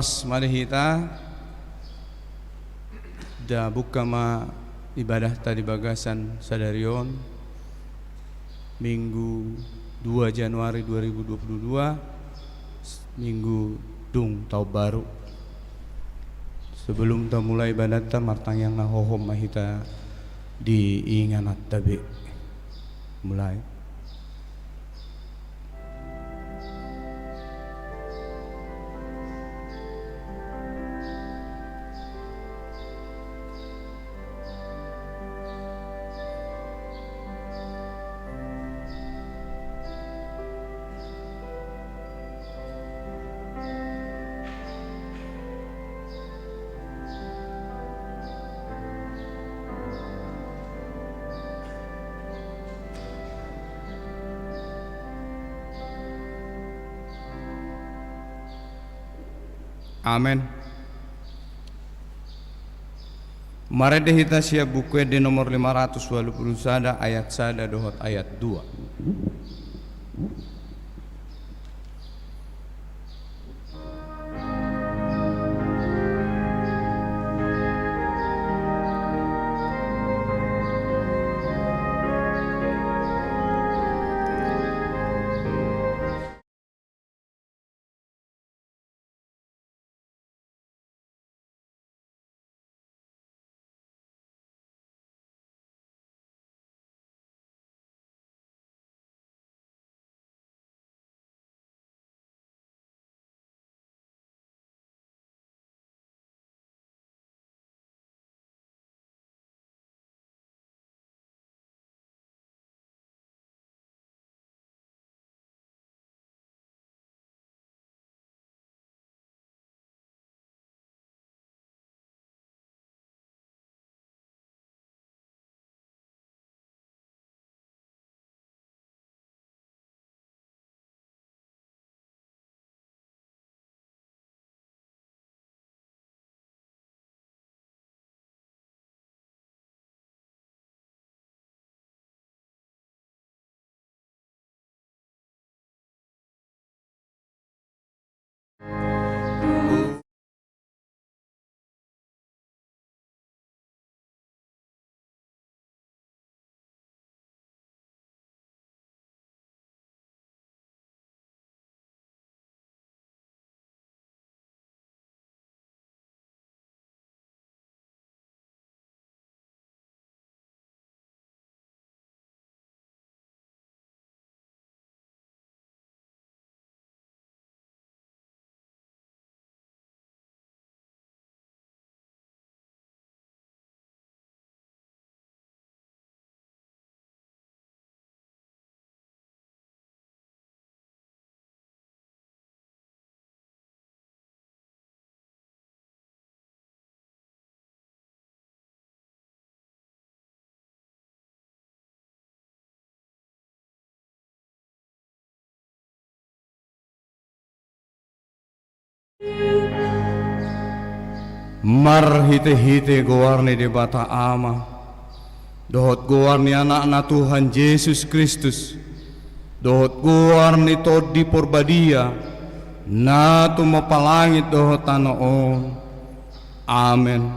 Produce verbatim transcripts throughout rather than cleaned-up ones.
Pas ma di hita, da buka ma ibadahta di bagasan sadari on, Minggu dua Januari dua ribu dua puluh dua, Minggu dung taon baru. Sebelum tamulai ibadahta, martangiang na hohom ma hita di ingananta be. Mulai. Amen. Marende hita sian Buku Ende nomor lima ratus ualu pulu sada, ayat sada dohot ayat dua. Marhitehite goar ni Debata Ama, dohot goar ni Anakna Tuhan Jesus Kristus, dohot goar ni Tondi Porbadia, na tumompa langit dohot tano on. Amen.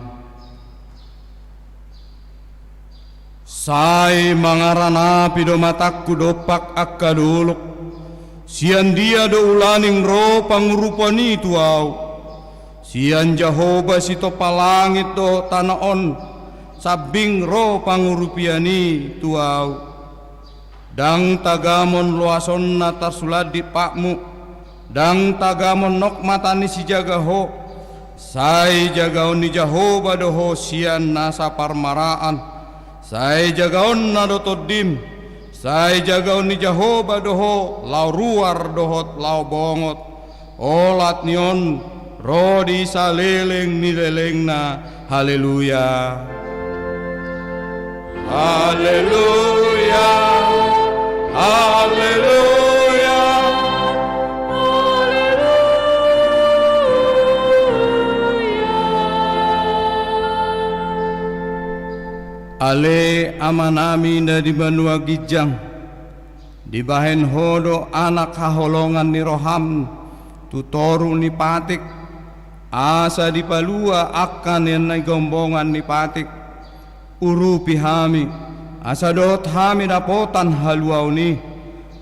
Sai mangaranapi do matangku dompak angka dolok, sian dia do ulaning ro pangurupion i tu ahu. Sian Jahowa sitompa langit dohot tano on, sambing ro pangurupion i tu ahu. Ndang tagamon loasonna tarsulandit patmu, ndang tagamon nok mata ni sijaga ho, sai jagaon ni Jahowa do ho sian nasa parmaraan, sai jagaonna do tondim, sai jagaon ni Jahowa do ho laho ruar dohot laho bongot. Olat ni on ro di saleleng ni lelengna. Haleluya. Haleluya. Haleluya. Haleluya. Ale Amanami na di banua ginjang, dibahen ho do anak haholongan ni roham tu toru ni patik, asa dipalua angka na nigombongan ni Patik. Urupi hami, asa dohot hami dapotan haluaon i,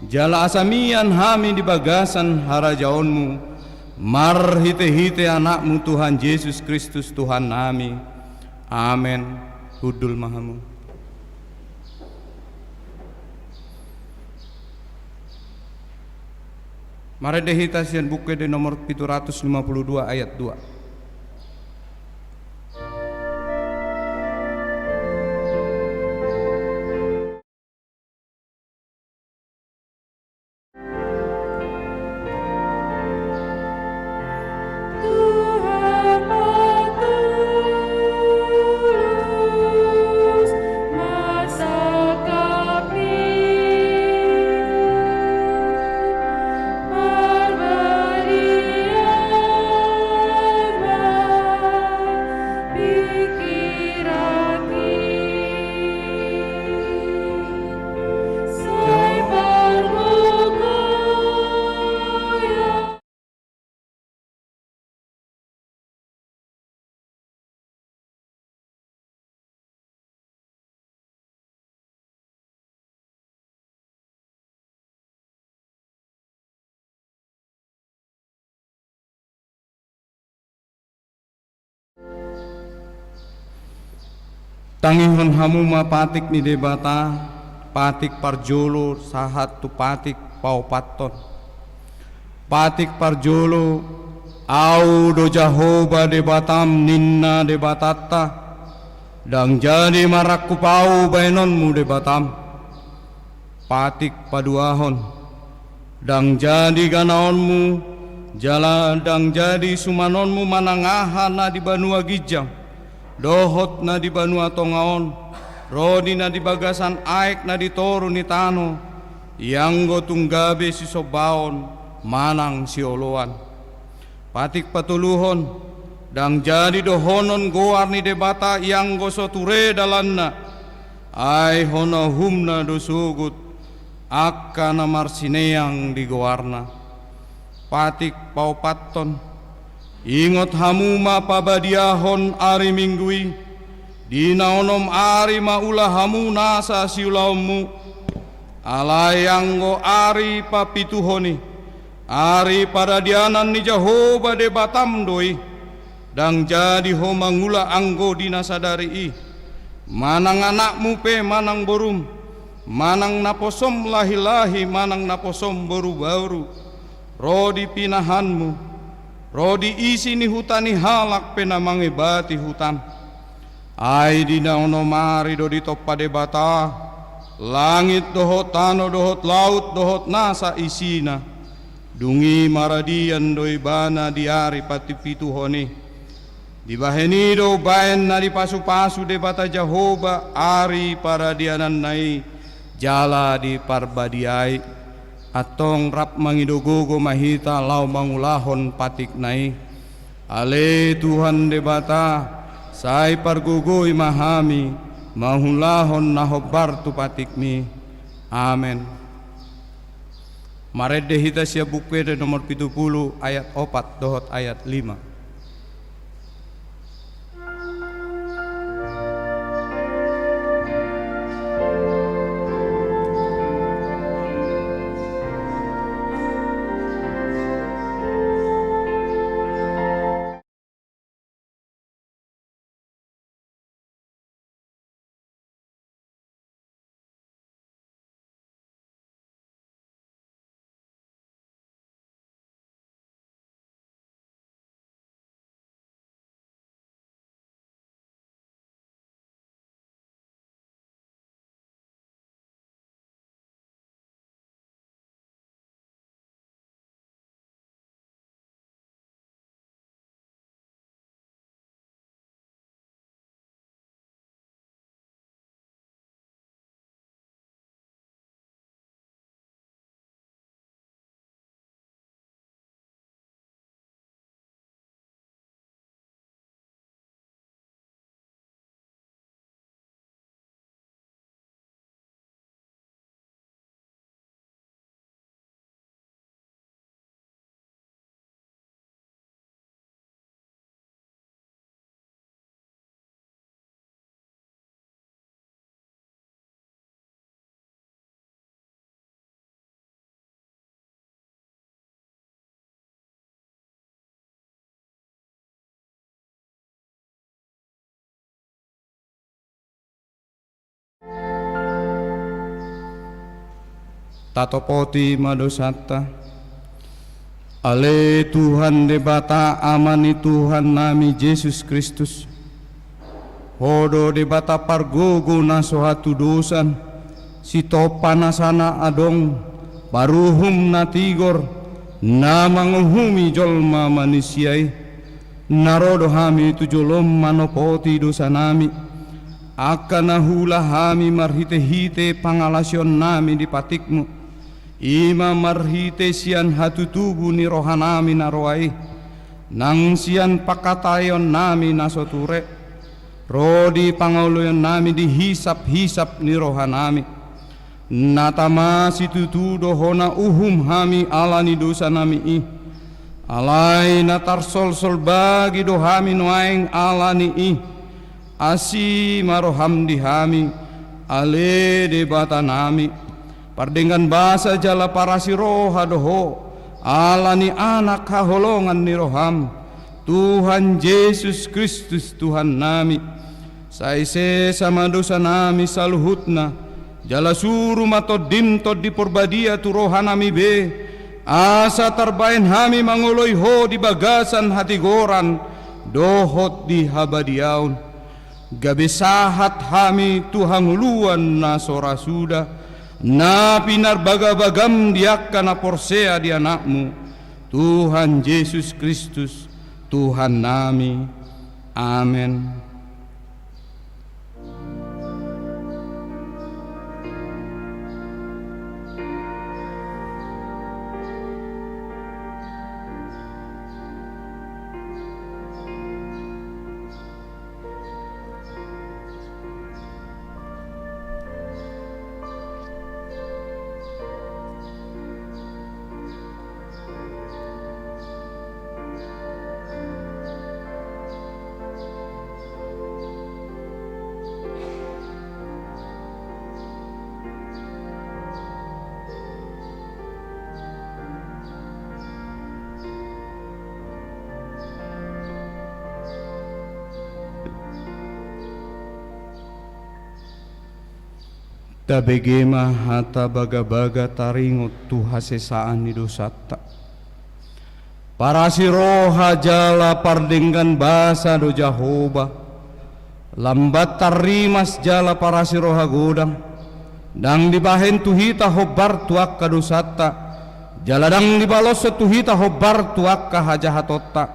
jala asa mian hami di bagasan harajaonmu, marhitehite Anakmu Tuhan Jesus Kristus Tuhannami. Amen. Hundul ma hamu. Marende hita sian Buku Ende nomor pitu ratus lima puluh dua ayat dua. Tangihon hamu ma patik ni Debata, patik parjolo sahat tu patik paopathon. Patik parjolo, Ahu do Jahowa Debatam, ninna Debatanta, ndang jadi marangkup Ahu baenonmu Debatam. Patik paduahon, ndang jadi ganaonmu, jala ndang jadi sumanonmu manang aha na di banua ginjang dohot na di banua tonga on, ro di na di bagasan aek na di toru ni tano, ianggo tung gabe sisombaon manang sioloan. Patik patoluhon, ndang jadi dohonon goar ni Debata ianggo so ture dalanna, ai hona uhumna do sogot angka na marsineang di goarna. Patik paopathon, ingot hamu ma pabadiahon ari Minggu i, di na onom ari maula hamu nasa siulaonmu, alai anggo ari papituhon i, ari paradianan ni Jahowa Debatam do i, ndang jadi ho mangula anggo di na sadari i, manang anakmu pe manang borum, manang naposom lahilahi manang naposom boruboru, ro di pinahanmu, ro di isi ni huta ni halak pe na mangebati hutam. Ai di na onom ari do ditompa Debata langit dohot tano dohot laut dohot nasa isina. Dung i maradian do ibana di ari patipituhon i. Dibahen i do umbaen na dipasupasu Debata Jahowa ari paradiananna i jala diparbadiai. Antong rap mangido gogo ma hita laho mangulahon patikna i. Ale Tuhan Debata, sai pargogoi ma hami mangulahon na hombar tu patikmi. Amen. Marende hita sian Buku Ende nomor pitu pulu ayat opat dohot ayat lima. Tatopoti ma dosanta. Ale Tuhan Debata, Ama ni Tuhannami Jesus Kristus, Ho do Debata pargogo na so hatudosan, Sitompa na sana adong, Paruhum na tigor, na manguhumi jolma manisia i. Na ro do hami tu jolom manopoti dosanami, angka na huula hami marhitehite pangalaosionnami di patikmu, i ma marhite sian hatutubu ni rohanami na roa i, nang sian pangkataionnami na so ture, ro di pangoloionnami di hisaphisap ni rohanami. Na tama situtu do Ho na uhum hami ala ni dosanami i. Alai na tarsolsol bagi do hami nuaeng ala ni i. Asi ma roham di hami, ale Debatanami, pardenggan basa jala parasi roha do Ho, ala ni Anak haholongan ni roham, Tuhan Jesus Kristus Tuhannami. Sai sesa ma dosanami saluhutna, jala suru ma Tondim Tondi Parbadia tu rohanami be, asa tarbahen hami mangoloi Ho di bagasan hatigoran dohot di habadiaon. Gabe sahat hami tu hangoluan na so ra suda, na pinarbagabagam di angka na porsea di Anakmu, Tuhan Jesus Kristus, Tuhannami. Amen. Tabege ma hata bagabaga taringot tu hasesaan ni dosanta. Parasi roha jala pardenggan basa do Jahowa. Lambat tarrimas jala parasi roha godang. Ndang dibahen tu hita hombar tu angka dosanta, jala ndang dibaloshon tu hita hombar tu angka hajahatonta.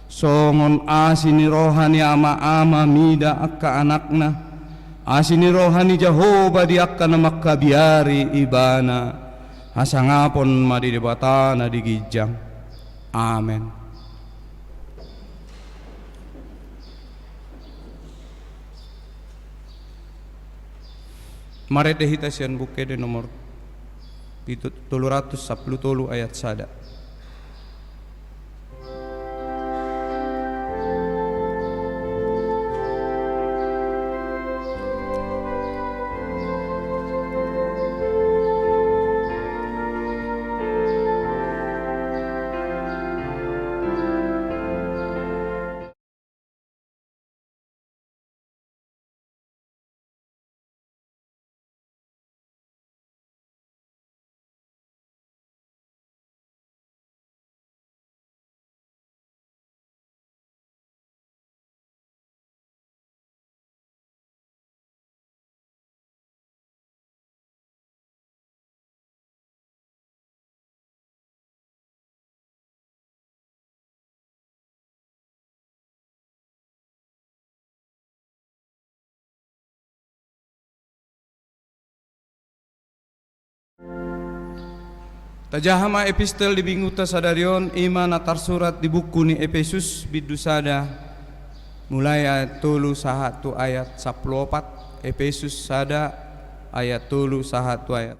Songon asi ni roha ni ama-ama mida angka anakna, asi ni roha ni Jahowa di angka na mangkabiari Ibana. Hasangapon ma di Debata na di ginjang. Amen. Marende hita sian Buku Ende nomor pitu, tolu ratus sampulu tolu ayat sada. Tajaha ma epistel di minggunta sadari on, i ma na tarsurat di buku ni Epesus, bindu sada, mulai ayat tolu sahat tu ayat sampulu opat. Epesus sada ayat tolu sahat tu ayat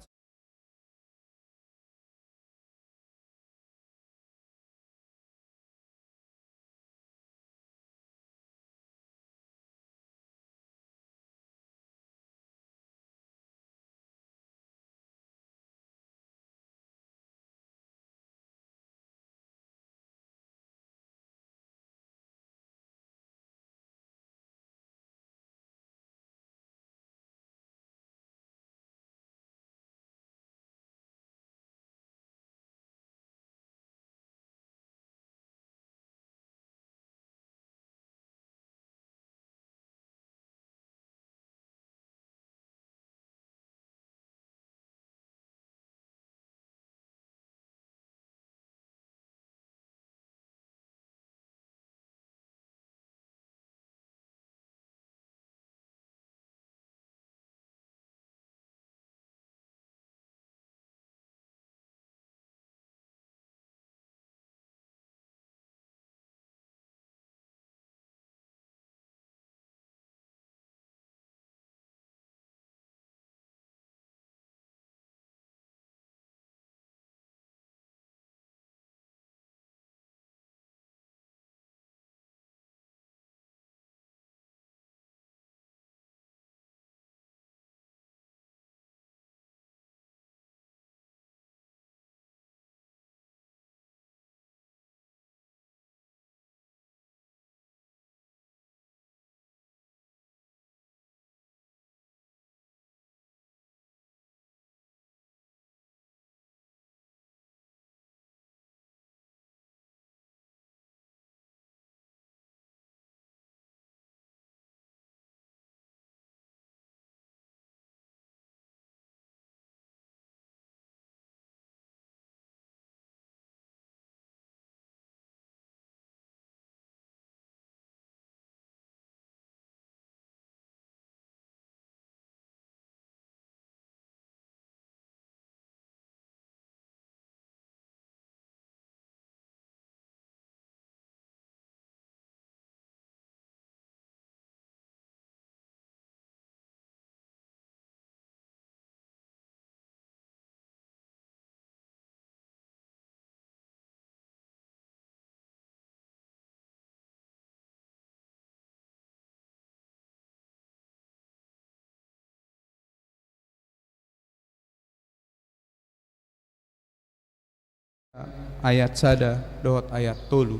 ayat sada dohot ayat tolu.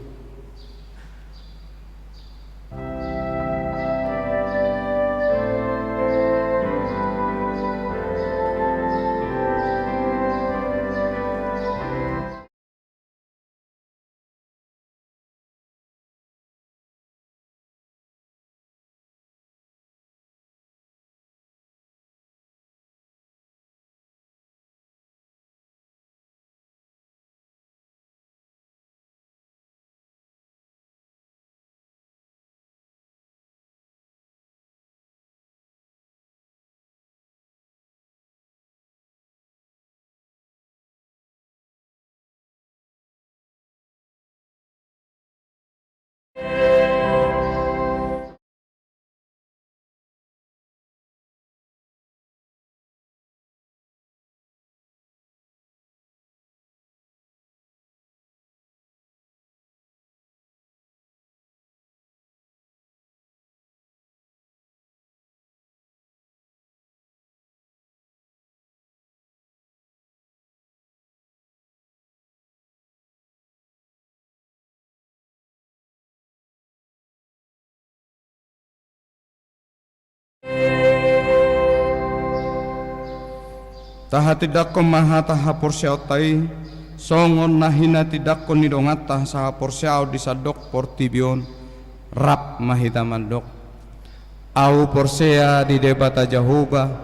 Tahatindangkon ma hata haporseaonta i, songon na hinatindangkon ni donganta sahaporseaon di sandok portibi on. Rap ma hita mandok: Ahu porsea di Debata Jahowa,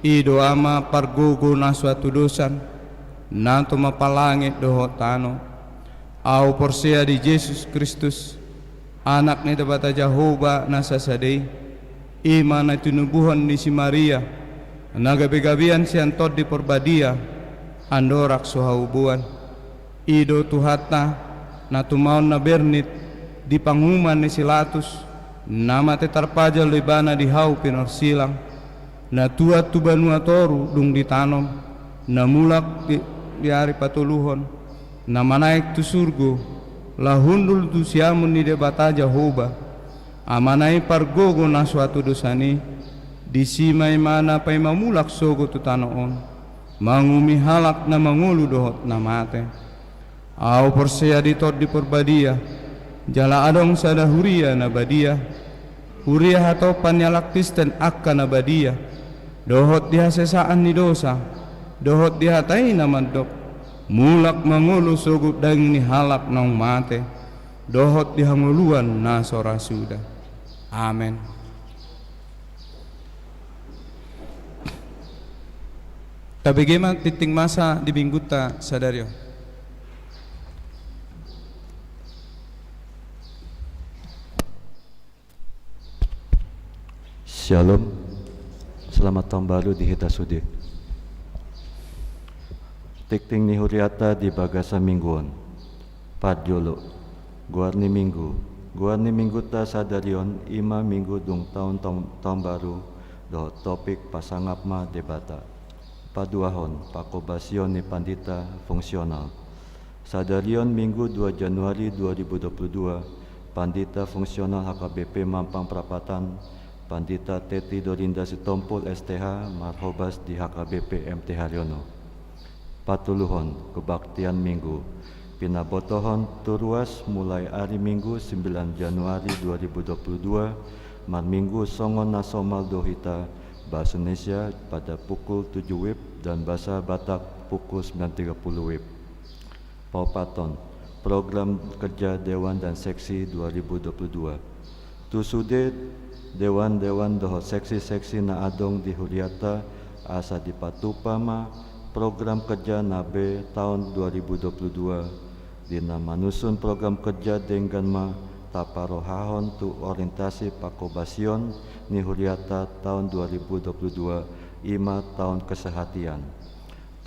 i do Ama pargogo na so hatudosan, na tumompa langit dohot tano. Ahu porsea di Jesus Kristus, Anak ni Debata Jahowa na sasada i, i ma na tinubuhon ni si Maria, na gabegabean sian Tondi Porbadia, andorang so hauboan. I do Tuhanta, na tumaon na bernit di panguhuman ni si Latus, na mate tarpajal do ibana di hau pinorsilang, na tuat tu banua toru dung ditanom, na mulak di, di ari patoluhon, na manaek tu surgo, laho hundul tu siamun ni Debata Jahowa, Amana i pargogo na so hatudosan i, disi ma ibana paima mulak sogot tu tano on, manguhumi halak na mangolu dohot na mate. Ahu porsea di Tondi Porbadia, jala adong sada huria na badia, huria hatopan ni halak Kristen angka na badia, dohot di hasesaan ni dosa, dohot di hata i na mandok: Mulak ma ngolu sogot daging ni halak naung mate, dohot di hangoluan na so ra suda. Amen. Tabege ma tingting masa di Minggunta sadari on. Syalom. Selamat tahun baru di hita sude. Tingting ni huriata di bagasan minggu on. Parjolo, goar ni minggu. Goar ni Minggunta sadari on i ma minggu dung taon, taon, taon baru, dohot topik Pasangap ma Debata. Paduahon, pakobasion ni pandita fungsional. Sadari on Minggu dua Januari dua ribu dua puluh dua, pandita fungsional H K B P Mampang Prapatan, Pandita Teti Dorinda Sitompul, S T H, marhobas di H K B P M T Haryono. Patoluhon, kebaktian Minggu. Pinabotohon tu ruas mulai ari Minggu sembilan Januari dua ribu dua puluh dua, marminggu songon na somal do hita, bahasa Indonesia pada pukul tujuh W I B dan bahasa Batak pukul sembilan tiga puluh W I B. Paopathon, program kerja dewan dan seksi dua ribu dua puluh dua. Tu sude dewan-dewan dohot seksi-seksi na adong di huriata asa dipatupa ma program kerja na be taon dua ribu dua puluh dua. Di na manusun program kerja denggan ma taparohahon tu orientasi pakobasion ni huriata taon dua ribu dua puluh dua, i ma taon kesehatian.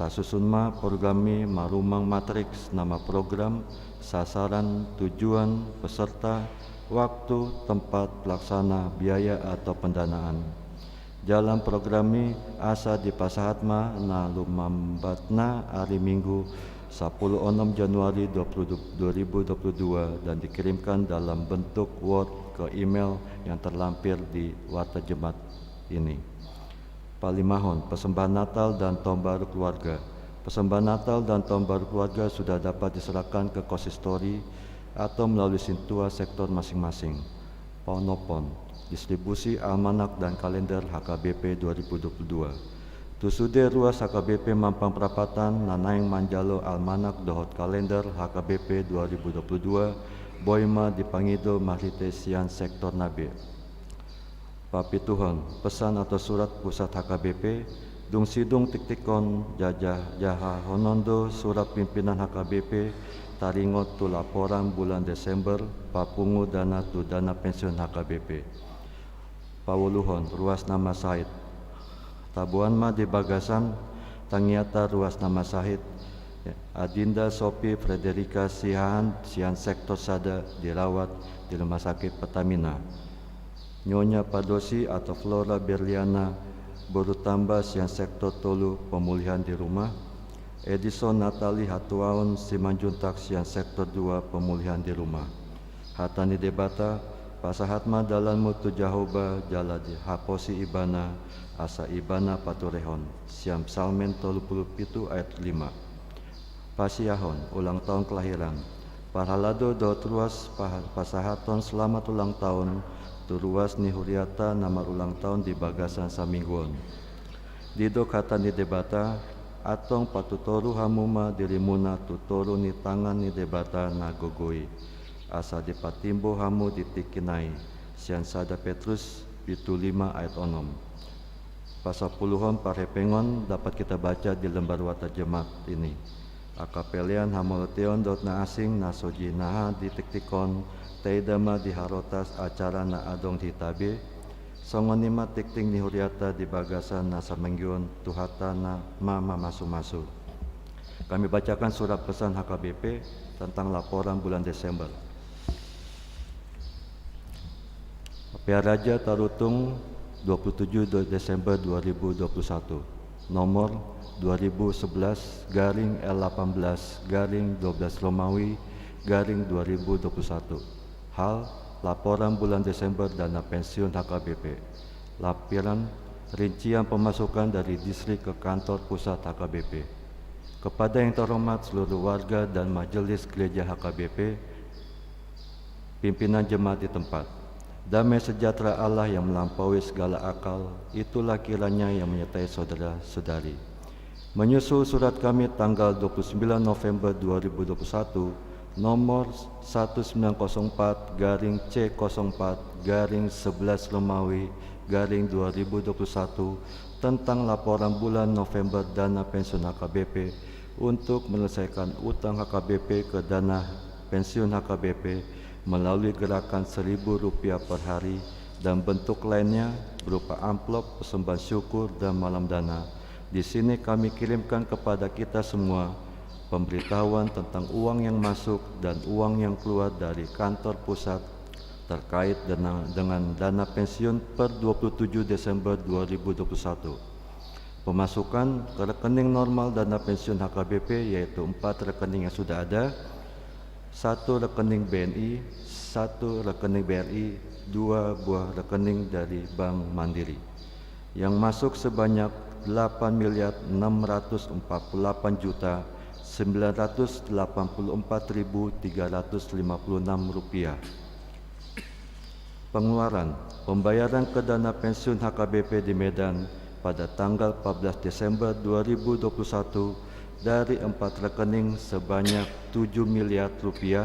Tasusun ma program i marumang matriks, nama program, sasaran, tujuan, peserta, waktu, tempat, pelaksana, biaya atau pendanaan. Jalan program i asa dipasahat ma na lumambatna ari Minggu, sapuluh onom Januari dua puluh, dua ribu dua puluh dua, dan dikirimkan dalam bentuk Word ke email yang terlampir di warta Jemaat ini. Palimahon, persembahan Natal dan Tahun Baru Keluarga. Persembahan Natal dan Tahun Baru Keluarga sudah dapat diserahkan ke konsistori atau melalui sintua sektor masing-masing. Paonomhon, distribusi almanak dan kalender H K B P dua ribu dua puluh dua. Tu sude ruas H K B P Mampang Prapatan na naeng manjalo almanak dohot kalender H K B P dua ribu dua puluh dua, boi ma dipangido marhite sian sektorna be. Papituhon, pesan atau surat pusat H K B P, dung sidung tiktikhon jaha-, jahahonon do surat pimpinan H K B P taringot tu laporan bulan Desember papungu dana tu dana pensiun H K B P. Pauluhon, ruas na marsahit. Taboan ma di bagasan tangiangta ruas na marsahit, Adinda Sophie Frederica Siahaan sian sektor sada dirawat di Rumah Sakit Pertamina. Nyonya Padosi atau Flora Berliana Borutamba sian sektor tolu pemulihan di rumah, Edison Natali Hatuaon Simanjuntak sian sektor dua pemulihan di rumah. Hata ni Debata, pasahat ma dalanmu tu Jahowa jala dihaposi Ibana, asa Ibana paturehon. Sian Psalmen tolu pulu pitu ayat lima. Pasiahon, ulang tahun kelahiran. Parhalado dohot ruas paha-, pasahathon selamat ulang tahun tu ruas ni huriata na marulang tahun di bagasan saminggu on. Didok hata ni Debata, antong patutoru hamu ma dirimuna tu toru ni tangan ni Debata na gogo i, asa dipatimbo hamu di tingki nai, sian sada Petrus pitu lima ayat onom. Pasapuluhon parhepengon dapat kita baca di lembar warta Jemaat ini. Angka pelean hamauliateon dohot na asing na so jinaha di tingki on, taida ma di harotas acara na adong di hita be, songon i ma tingting ni huriata di bagasan na saminggu on, Tuhanta na ma mamasumasu. Kami bacakan surat pesan H K B P tentang laporan bulan Desember. P A Raja Tarutung, dua puluh tujuh Desember dua ribu dua puluh satu, nomor dua ribu sebelas garing L delapan belas garing dua belas Romawi garing dua ribu dua puluh satu. Hal, laporan bulan Desember dana pensiun H K B P. Lampiran, rincian pemasukan dari distrik ke kantor pusat H K B P. Kepada yang terhormat seluruh warga dan majelis gereja H K B P, pimpinan jemaat di tempat. Damai sejahtera Allah yang melampaui segala akal, itulah kiranya yang menyertai saudara-saudari. Menyusul surat kami tanggal dua puluh sembilan November dua ribu dua puluh satu, nomor satu sembilan kosong empat garing C kosong empat garing sebelas Romawi garing dua ribu dua puluh satu, tentang laporan bulan November dana pensiun H K B P untuk menyelesaikan utang H K B P ke dana pensiun H K B P melalui gerakan seribu rupiah per hari dan bentuk lainnya berupa amplop, persembahan syukur, dan malam dana. Di sini kami kirimkan kepada kita semua pemberitahuan tentang uang yang masuk dan uang yang keluar dari kantor pusat terkait dana, dengan dana pensiun per dua puluh tujuh Desember dua ribu dua puluh satu. Pemasukan ke rekening normal dana pensiun H K B P yaitu empat rekening yang sudah ada, satu rekening B N I, satu rekening B R I, dua buah rekening dari Bank Mandiri. Yang masuk sebanyak delapan miliar enam ratus empat puluh delapan juta sembilan ratus delapan puluh empat ribu tiga ratus lima puluh enam rupiah. Pengeluaran, pembayaran ke dana pensiun H K B P di Medan pada tanggal empat belas Desember dua ribu dua puluh satu dari empat rekening sebanyak tujuh miliar rupiah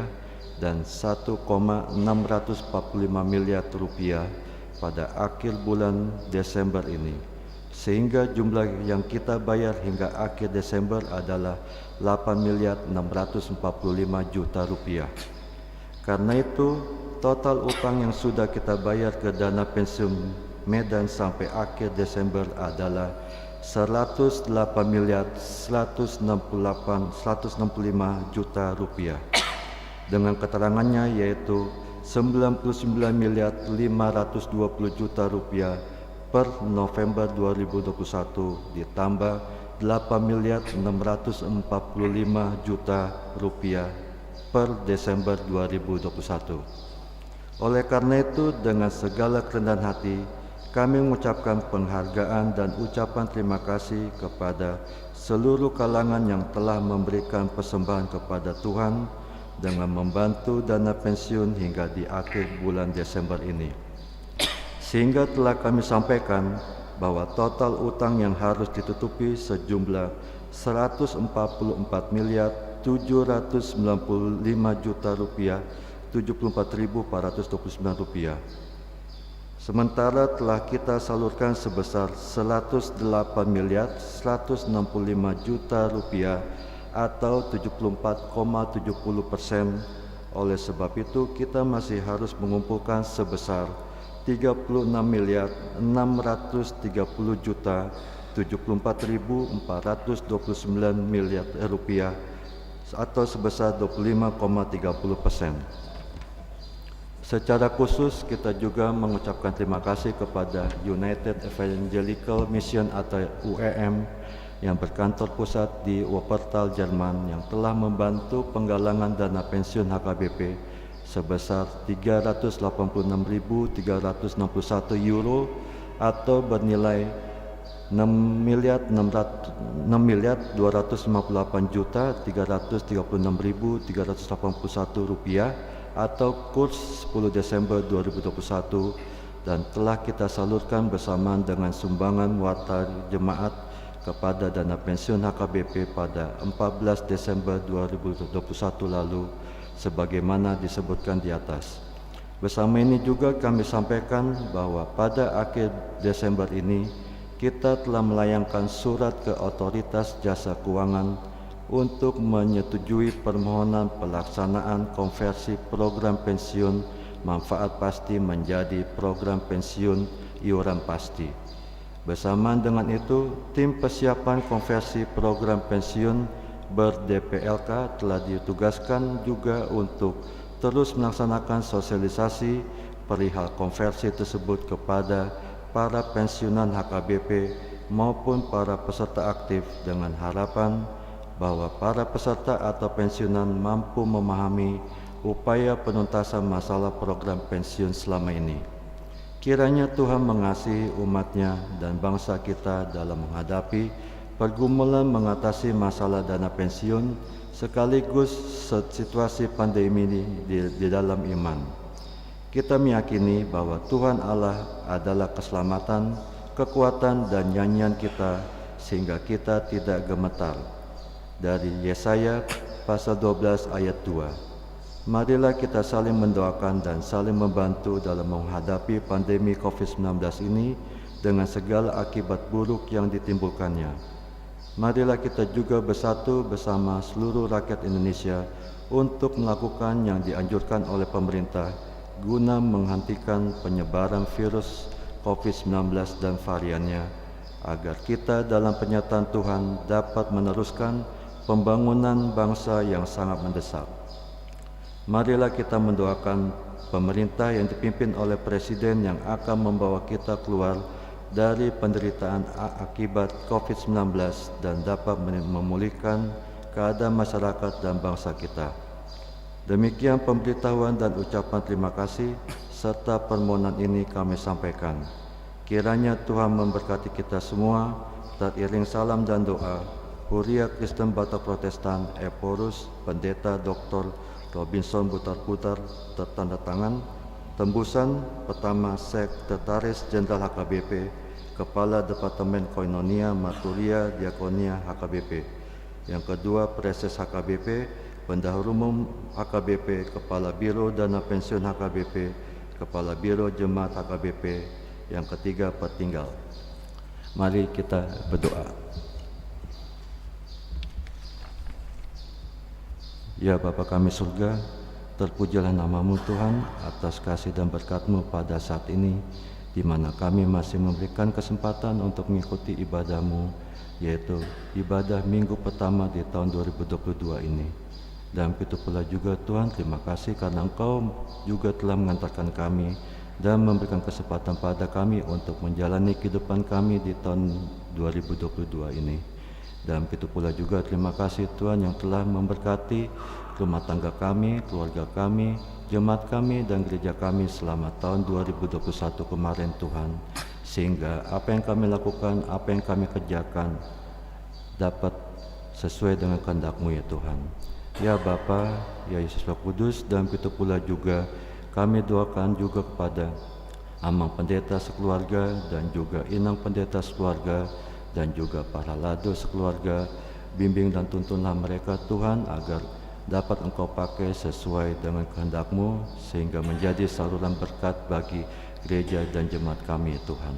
dan satu koma enam ratus empat puluh lima miliar rupiah pada akhir bulan Desember ini, sehingga jumlah yang kita bayar hingga akhir Desember adalah delapan miliar enam ratus empat puluh lima juta rupiah. Karena itu, total utang yang sudah kita bayar ke dana pensiun Medan sampai akhir Desember adalah seratus delapan miliar seratus enam puluh delapan, seratus enam puluh lima juta rupiah. Dengan keterangannya yaitu sembilan puluh sembilan miliar lima ratus dua puluh juta rupiah per November dua ribu dua puluh satu ditambah delapan miliar enam ratus empat puluh lima juta rupiah per Desember dua ribu dua puluh satu. Oleh karena itu, dengan segala kerendahan hati, Kami mengucapkan penghargaan dan ucapan terima kasih kepada seluruh kalangan yang telah memberikan persembahan kepada Tuhan dengan membantu dana pensiun hingga di akhir bulan Desember ini. Sehingga telah kami sampaikan bahwa total utang yang harus ditutupi sejumlah seratus empat puluh empat miliar tujuh ratus sembilan puluh lima juta rupiah tujuh puluh empat ribu empat ratus dua puluh sembilan rupiah. Sementara telah kita salurkan sebesar seratus delapan miliar seratus enam puluh lima juta rupiah atau tujuh puluh empat koma tujuh puluh persen. Oleh sebab itu, kita masih harus mengumpulkan sebesar tiga puluh enam miliar enam ratus tiga puluh juta tujuh puluh empat ribu empat ratus dua puluh sembilan miliar rupiah atau sebesar dua puluh lima koma tiga puluh persen. Secara khusus, kita juga mengucapkan terima kasih kepada United Evangelical Mission atau U E M yang berkantor pusat di Wuppertal, Jerman, yang telah membantu penggalangan dana pensiun H K B P sebesar tiga ratus delapan puluh enam ribu tiga ratus enam puluh satu euro atau bernilai enam miliar enam ratus, enam miliar dua ratus lima puluh delapan juta tiga ratus tiga puluh enam ribu tiga ratus delapan puluh satu rupiah atau kurs sepuluh Desember dua ribu dua puluh satu, dan telah kita salurkan bersamaan dengan sumbangan muatar jemaat kepada dana pensiun H K B P pada empat belas Desember dua ribu dua puluh satu lalu sebagaimana disebutkan di atas. Bersama ini juga kami sampaikan bahwa pada akhir Desember ini, kita telah melayangkan surat ke Otoritas Jasa Keuangan untuk menyetujui permohonan pelaksanaan konversi program pensiun manfaat pasti menjadi program pensiun iuran pasti. Bersamaan dengan itu, tim persiapan konversi program pensiun ber-D P L K telah ditugaskan juga untuk terus melaksanakan sosialisasi perihal konversi tersebut kepada para pensiunan H K B P maupun para peserta aktif, dengan harapan bahwa para peserta atau pensiunan mampu memahami upaya penuntasan masalah program pensiun selama ini. Kiranya Tuhan mengasihi umat-Nya dan bangsa kita dalam menghadapi pergumulan mengatasi masalah dana pensiun sekaligus se-, situasi pandemi ini di, di dalam iman. Kita meyakini bahwa Tuhan Allah adalah keselamatan, kekuatan, dan nyanyian kita, sehingga kita tidak gemetar. Dari Yesaya pasal dua belas ayat dua. Marilah kita saling mendoakan dan saling membantu dalam menghadapi pandemi covid sembilan belas ini dengan segala akibat buruk yang ditimbulkannya. Marilah kita juga bersatu bersama seluruh rakyat Indonesia untuk melakukan yang dianjurkan oleh pemerintah guna menghentikan penyebaran virus covid sembilan belas dan variannya, agar kita dalam penyertaan Tuhan dapat meneruskan pembangunan bangsa yang sangat mendesak. Marilah kita mendoakan pemerintah yang dipimpin oleh Presiden yang akan membawa kita keluar dari penderitaan a-, akibat covid sembilan belas dan dapat meni-, memulihkan keadaan masyarakat dan bangsa kita. Demikian pemberitahuan dan ucapan terima kasih serta permohonan ini kami sampaikan. Kiranya Tuhan memberkati kita semua, teriring salam dan doa, Huria Kristen Batak Protestan, Ephorus, Pendeta Doktor Robinson Butar-Butar, tertanda tangan, tembusan pertama Sekretaris Jenderal H K B P, Kepala Departemen Koinonia, Marturia, Diakonia, H K B P. Yang kedua, Praeses H K B P, Bendahari Umum H K B P, Kepala Biro Dana Pensiun H K B P, Kepala Biro Jemaat H K B P, yang ketiga, Pertinggal. Mari kita berdoa. Ya Bapa kami surga, terpujilah nama-Mu Tuhan atas kasih dan berkat-Mu pada saat ini, di mana kami masih memberikan kesempatan untuk mengikuti ibadah-Mu, yaitu ibadah minggu pertama di tahun dua ribu dua puluh dua ini. Dan begitu pula juga Tuhan, terima kasih karena Engkau juga telah mengantarkan kami dan memberikan kesempatan pada kami untuk menjalani kehidupan kami di tahun dua ribu dua puluh dua ini. Dan begitu pula juga terima kasih Tuhan yang telah memberkati rumah tangga kami, keluarga kami, jemaat kami, dan gereja kami selama tahun dua ribu dua puluh satu kemarin Tuhan. sehingga apa yang kami lakukan, apa yang kami kerjakan, dapat sesuai dengan kehendak-Mu, ya Tuhan. Ya Bapa, ya Yesus Roh Kudus, dan begitu pula juga kami doakan juga kepada Amang Pendeta sekeluarga, dan juga Inang Pendeta sekeluarga, dan juga para halado sekeluarga, bimbing dan tuntunlah mereka, Tuhan, agar dapat Engkau pakai sesuai dengan kehendak-Mu, sehingga menjadi saluran berkat bagi gereja dan jemaat kami, Tuhan.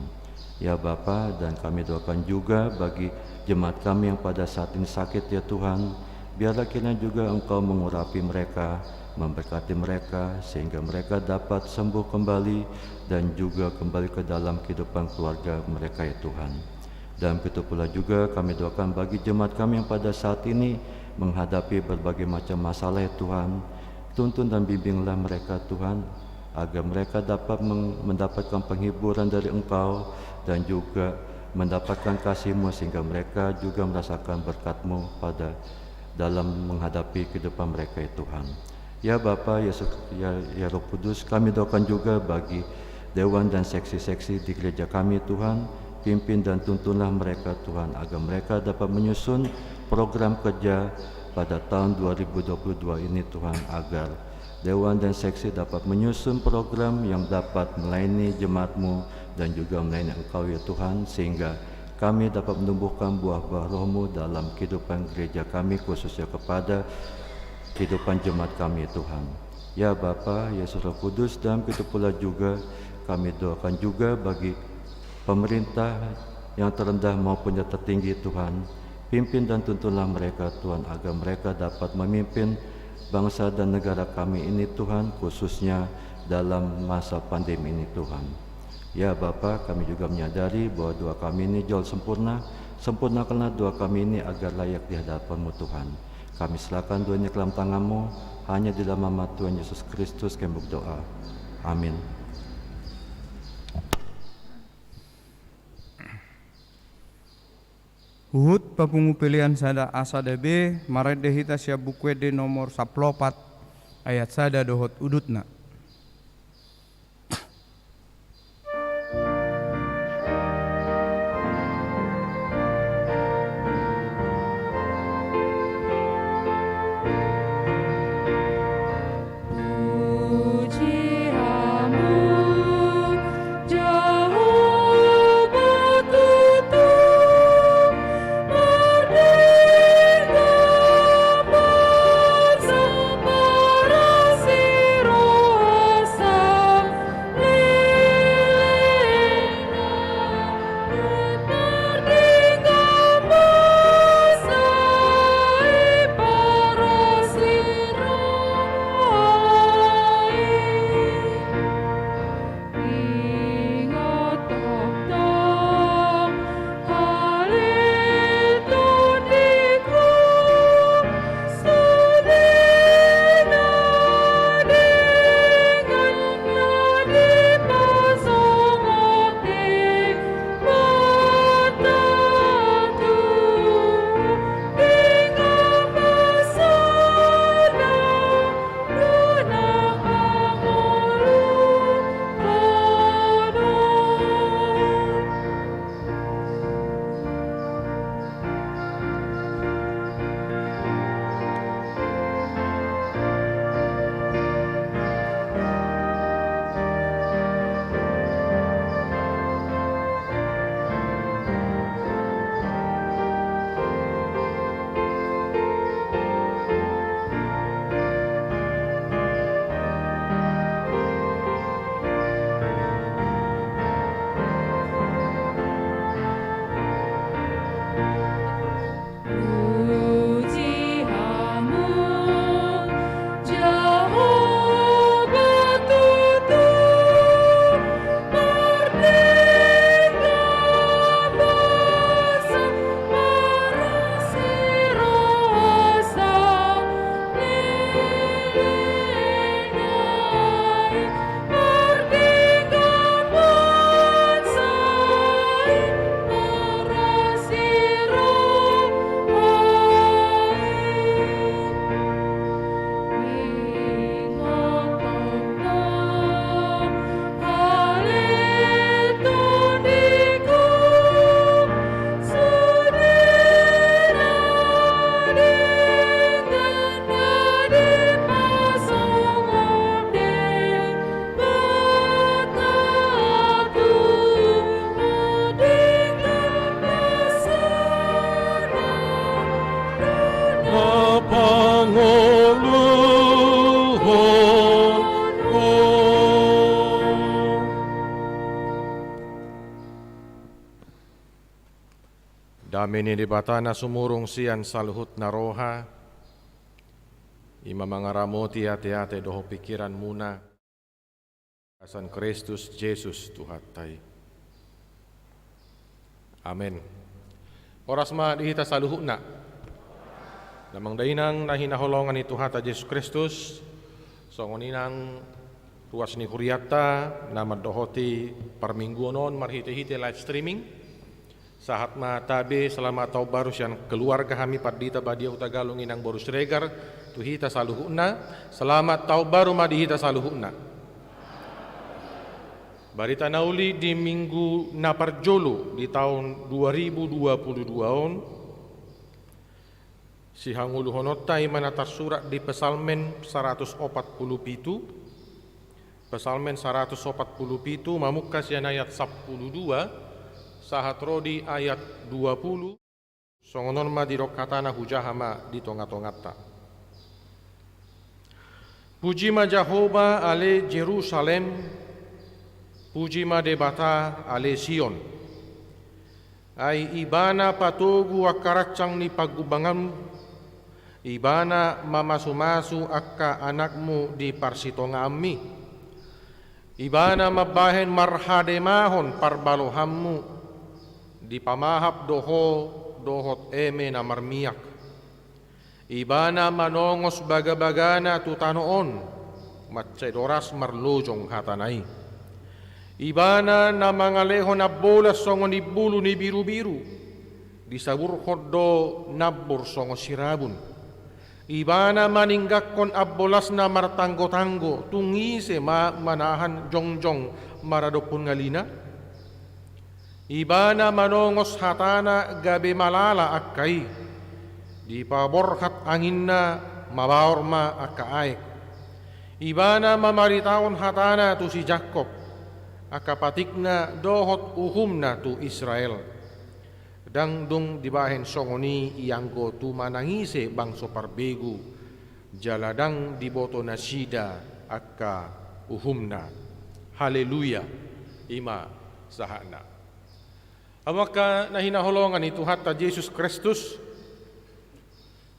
Ya Bapa, dan kami doakan juga bagi jemaat kami yang pada saat ini sakit, ya Tuhan. Biarlah kiranya juga Engkau mengurapi mereka, memberkati mereka, sehingga mereka dapat sembuh kembali dan juga kembali ke dalam kehidupan keluarga mereka, ya Tuhan. Dan begitu pula juga kami doakan bagi jemaat kami yang pada saat ini menghadapi berbagai macam masalah, ya Tuhan. Tuntun dan bimbinglah mereka, Tuhan, agar mereka dapat meng-, mendapatkan penghiburan dari Engkau dan juga mendapatkan kasih-Mu, sehingga mereka juga merasakan berkat-Mu pada dalam menghadapi kehidupan mereka, ya Tuhan. Ya Bapa, ya Su-, ya, ya Roh Kudus, kami doakan juga bagi dewan dan seksi-seksi di gereja kami, Tuhan. Pimpin dan tuntunlah mereka, Tuhan, agar mereka dapat menyusun program kerja pada tahun dua ribu dua puluh dua ini, Tuhan, agar dewan dan seksi dapat menyusun program yang dapat melayani jemaat-Mu dan juga melayani Engkau, ya Tuhan, sehingga kami dapat menumbuhkan buah-buah Roh-Mu dalam kehidupan gereja kami, khususnya kepada kehidupan jemaat kami, Tuhan. Ya Bapa, ya Yesus Roh Kudus, dan begitu pula juga kami doakan juga bagi pemerintah yang terendah maupun yang tertinggi, Tuhan. Pimpin dan tuntunlah mereka, Tuhan, agar mereka dapat memimpin bangsa dan negara kami ini, Tuhan, khususnya dalam masa pandemi ini, Tuhan. Ya Bapa, kami juga menyadari bahwa doa kami ini jauh sempurna. Sempurnakanlah doa kami ini agar layak di hadapan-Mu, Tuhan. Kami serahkan doa ini ke dalam tangan-Mu, hanya di dalam nama Tuhan Yesus Kristus kami berdoa. Amin. Huhut papungu pelean sada A sada B, marende hita sian Buku Ende nomor sampulu opat, ayat sada dohot udutna. Dame ni Debata na sumurung sian saluhutna roha, i ma mangaramoti ateate dohot pingkiranmuna. Di bagasan Kristus Jesus Tuhanta i. Amen. Horas ma di hita saluhutna. Damang dainang na hinaholongan ni Tuhanta Jesus Kristus, songon i nang ruas ni hurianta na mandohoti parmingguon on marhitehite live streaming. Sahat ma tabe, selamat taon baru sian keluarga hami Pandita Badia Hutagalung Inang boru Siregar, tu hita saluhutna. Selamat taon baru ma di hita saluhutna. Barita na uli di minggu na parjolo di taon dua ribu dua puluh dua on, sihangoluhononta i ma na tarsurat di Psalmen saratus opat pulu pitu, Psalmen saratus opat pulu pitu, mamungka sian ayat sampulu dua sahat ro di ayat dua pulu. Songon on ma didok hatana, hujaha ma di tongatonganta. Puji ma Jahowa ale Jerusalem, puji ma Debata ale Sion. Ai Ibana patogu angka rancang ni pangubahanmu, Ibana mamasumasu angka anakmu di parsitongaanmi. Ibana mambahen marhademahon parbalohanmu, dipamahap do ho dohot eme na marmiak. Ibana manongos bagabagana tu tano on, mansai doras marlojong hatana i. Ibana na mangalehon ambolas songon imbulu ni birubiru, disaburhon do nambur songon sirabun. Ibana maninggangkon ambolasna martanggotanggo, tung ise ma manahan jongjong maradophon ngalina? Ibana manongos hatana gabe malala angka i, dipaborhat anginna, mabaor ma angka aek. Ibana mamaritahon hatana tu si Jakkob, angka patikna dohot uhumna tu Israel. Ndang dung dibahen songon i ianggo tu manang ise bangso parbegu, jala ndang diboto nasida angka uhumna. Haleluya! I ma sahatna. Hamu angka na hinaholongan ni Tuhanta Jesus Kristus,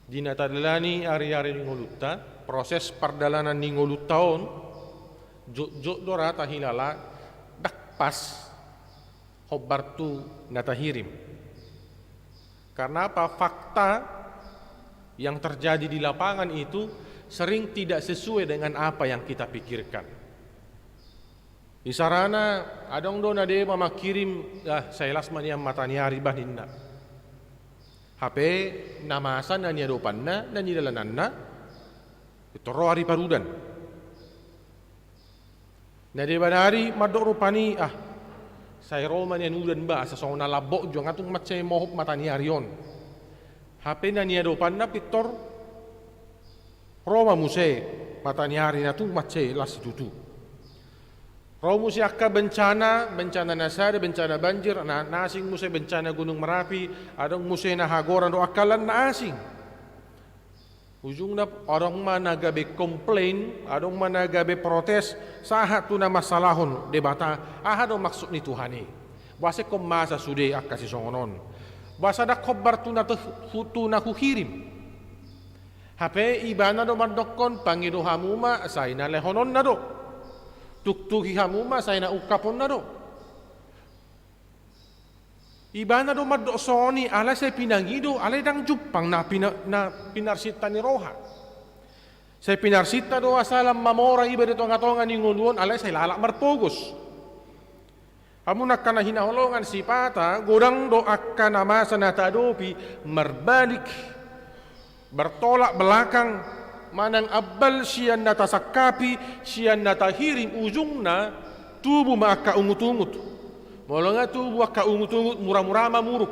di na tadalani ariari ni ngolunta, proses pardalanan ni ngolunta on, jotjot do ra tahilala ndang pas hombar tu na tahirim. Karena apa? Fakta yang terjadi di lapangan itu sering tidak sesuai dengan apa yang kita pikirkan. Isarana, adong do na deba mangkirim, ah, sai las ma nian mataniari bah ninna. Hape na masa na niadopanna, na nidalananna, pintor ro ari parudan. Na deba nari mandok rupani, ah, sai ro ma nian udan bah, asa songon na lambok jo nga tung mansai mohop mataniari on. Hape na niadopanna pintor ro ma muse mataniari na tung mansai las situtu. Ro muse angka bencana, bencana na sada, bencana banjir, na, na asing muse bencana Gunung Merapi, adong muse na hagoran dohot angka lan na asing. Ujungna adong ma na gabe komplain, adong ma na gabe protes, sahat tu na mansalahon Debata, aha do maksud ni Tuhan i? Boasa ingkon masa sude angka sisongon on? Boasa ndang hombar tu na tu, tu na huhirim? Hape Ibana do mandokkon, pangido hamu ma sai na lehononna do. Tuktuki hamu ma sai na ungkaponna do. Ibana do mandok songon i, alai sai pinangido, alai ndang jumpang na pina, na pinarsinta ni roha. Sai pinarsinta do asa lam mamora iba di tongatonga ni ngolu on, alai sai lalap marpogos. Hamu angka na hinaholongan, sipata godang do angka na masa na taadopi marbalik, bertolak belakang, manang ambal sian na tasangkapi, sian na tahirim, ujungna tubu ma angka ungutungut. Molo nga tubu angka ungutungut, muramura ma muruk.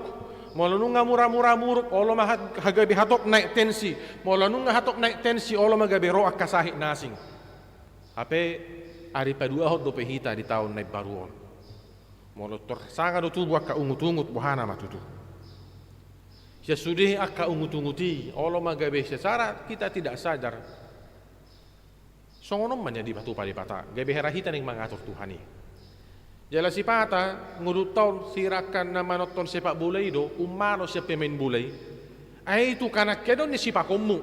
Molo nunga muramura muruk, olo ma hat-, gabe hatop naek tensi. Molo nunga hatop naek tensi, olo ma gabe ro angka sahit na asing. Hape ari paduahon dope hita di taon na imbaru on. Molo tor sanga do tubu angka ungutungut, bohana ma tutu? Sian sude angka ungutungut i, olo ma gabe secara kita tidak sadar. Songon on ma nian dipatupa Debata, gabe hera hita naeng mangatur Tuhan i. Jala sipata ngolunta on sirangka na manonton sepak bola i do, ummalo sian pemain bola i. Ai tu kanan hian do on ni sipakonmu.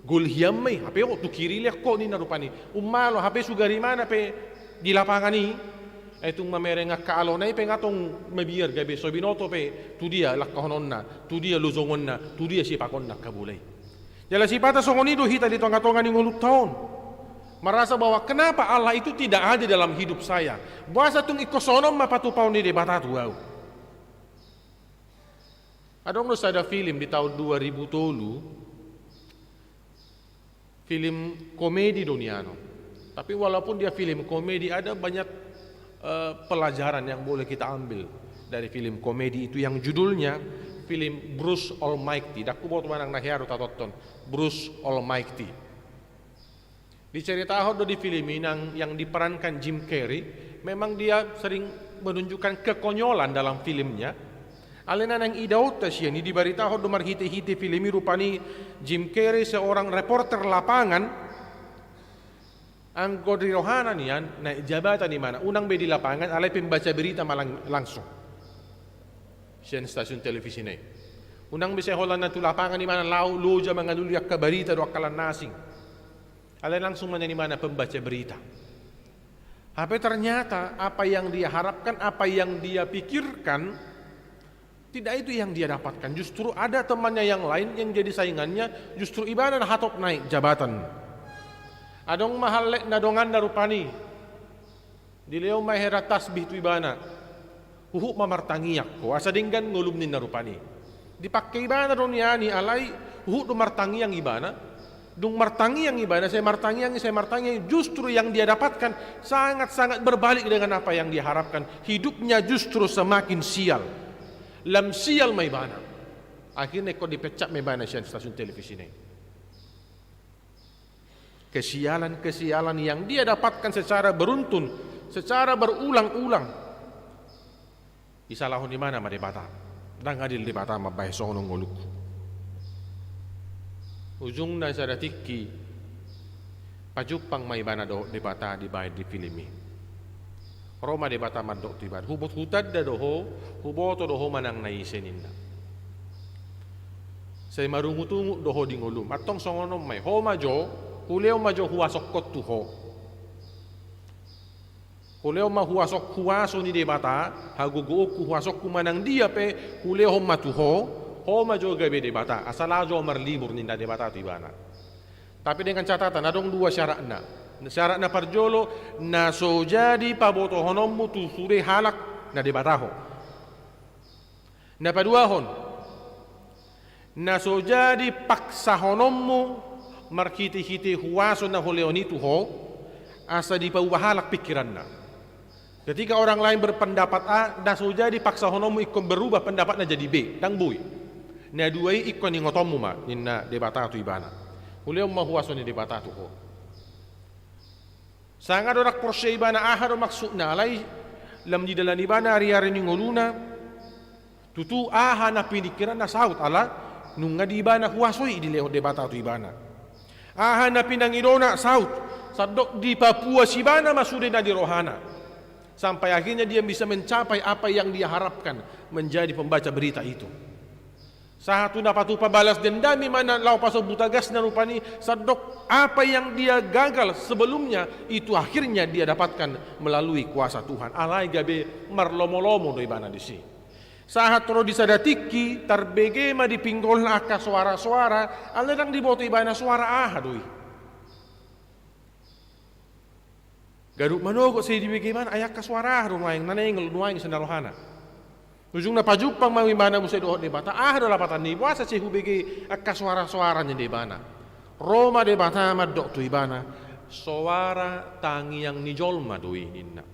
Gol hian ma i, hape ho tu kiri lean ho ninna rupani. Ummalo hape sugari mana pe di lapangan i. Ai tung mamereng angka alona i pe nga tong mabiar gabe so binoto pe tu dia langkahononna, tu dia lojongonna, tu dia sipakonna angka bola i. Jala sipata songon i do hita di tonga-tonga ni ngolunta on. Merasa bahwa kenapa Allah itu tidak ada dalam hidup saya. Boasa tung ingkon songon on ma patupaon ni Debata tu ahu. Adong do sada film di tahun dua ribu tolu, film komedi do nian on. Tapi walaupun dia film komedi, ada banyak eh, pelajaran yang boleh kita ambil dari film komedi itu yang judulnya film Bruce Almighty. Ndang huboto manang na hea do tatonton, Bruce Almighty. Diceritahon do di film i nang yang diperankan Jim Carrey, memang dia sering menunjukkan kekonyolan dalam filmnya. Alai na naeng idaonta sian i, dibaritahon do marhite-hite film i rupani Jim Carrey seorang reporter lapangan. Anggo di rohana nian naek jabatan ibana, unang be di lapangan, alai pembaca berita ma lang-, langsung sian stasiun televisi na i. Unang be sai holan na tu lapangan ibana laho loja mangalului angka barita do angka na asing. Alai langsung ma nian ibana pembaca berita. Hape ternyata apa yang dia harapkan, apa yang dia pikirkan, tidak itu yang dia dapatkan. Justru ada temannya yang lain yang jadi saingannya, justru ibana na hatop naek jabatan. Adong ma hallak na donganna rupani. Dilehon ma hera tasbih tu ibana. Huhut ma martangiang ho, asa denggan ngolum ninna rupani. Dipangke ibana do nian i, alai huhut do martangiang ibana. Dung martangiang ibana, sai martangiang, sai martangiang, justru yang dia dapatkan sangat-sangat berbalik dengan apa yang dia harapkan. Hidupnya justru semakin sial. Lam sial ma ibana. Akhirna ingkon dipecat ma ibana sian stasiun televisi na i. Kesialan-kesialan yang dia dapatkan secara beruntun, secara berulang-ulang, disalahon ibana ma Debata. Ndang adil Debata mambahen songon on ngolungku. Ujungna sada tingki pajumpang ma ibana dohot Debata dibahen di film i. Ro ma Debata mandok tu ibana, hubot hutanda do ho, huboto do ho manang na ise ninna. Sai marungut-ungut do ho di ngolum. Antong songon on ma i, ho ma jo, hulehon ma jo huasongkon tu ho. Hulehon ma huasong, huaso ni Debata, hagogoonku, huasongku manang dia pe hulehon ma tu ho, ho ma jo gabe Debata, asa laho jo marlibur ninna Debata tu ibana. Tapi dengan catatan, adong dua syaratna. Syarat na parjolo, na so jadi pabotohononmu tu sude halak na debata ho. Na paduahon, na so jadi paksahononmu marhite-hite huaso na hulehon i tu ho, asa dipauba halak pingkiranna. Ketika orang lain berpendapat A, na so jadi paksahononmu ingkon berubah pendapatna jadi B, ndang boi. Na dua i ingkon ingotonmu ma, ninna Debata tu ibana. Hulehon ma huaso ni Debata tu ho. Sanga do ndang porsea ibana aha do maksudna, alai lam didalani ibana ari-ari ni ngoluna, tutu aha na piningkiranna saut ala nunga di ibana huaso i dilehon Debata tu ibana. Aha na pinangidona saut, sandok dipapuas ibana ma sude na di rohana. Sampai akhirnya dia bisa mencapai apa yang dia harapkan menjadi pembaca berita itu. Sahat tu na patupa balas dendam i ma na laho pasombu tagasna rupani, sandok apa yang dia gagal sebelumnya, itu akhirnya dia dapatkan melalui kuasa Tuhan. Alai gabe marlomo-lomo do ibana disi. Sahat ro di sada tingki, tarbege ma di pinggolna angka soara-soara, alai ndang diboto ibana soara aha do i. Ganup manogot sai dibege ibana, ai angka soara aha do nuaeng, na naeng nuaeng sian rohana. Ujungna pajumpang ma ibana muse dohot Debata, aha do lapatanna i, boasa sai hubege angka soara-soara ninna ibana. Ro ma Debata mandok tu ibana, soara tangiang ni jolma do i ninna.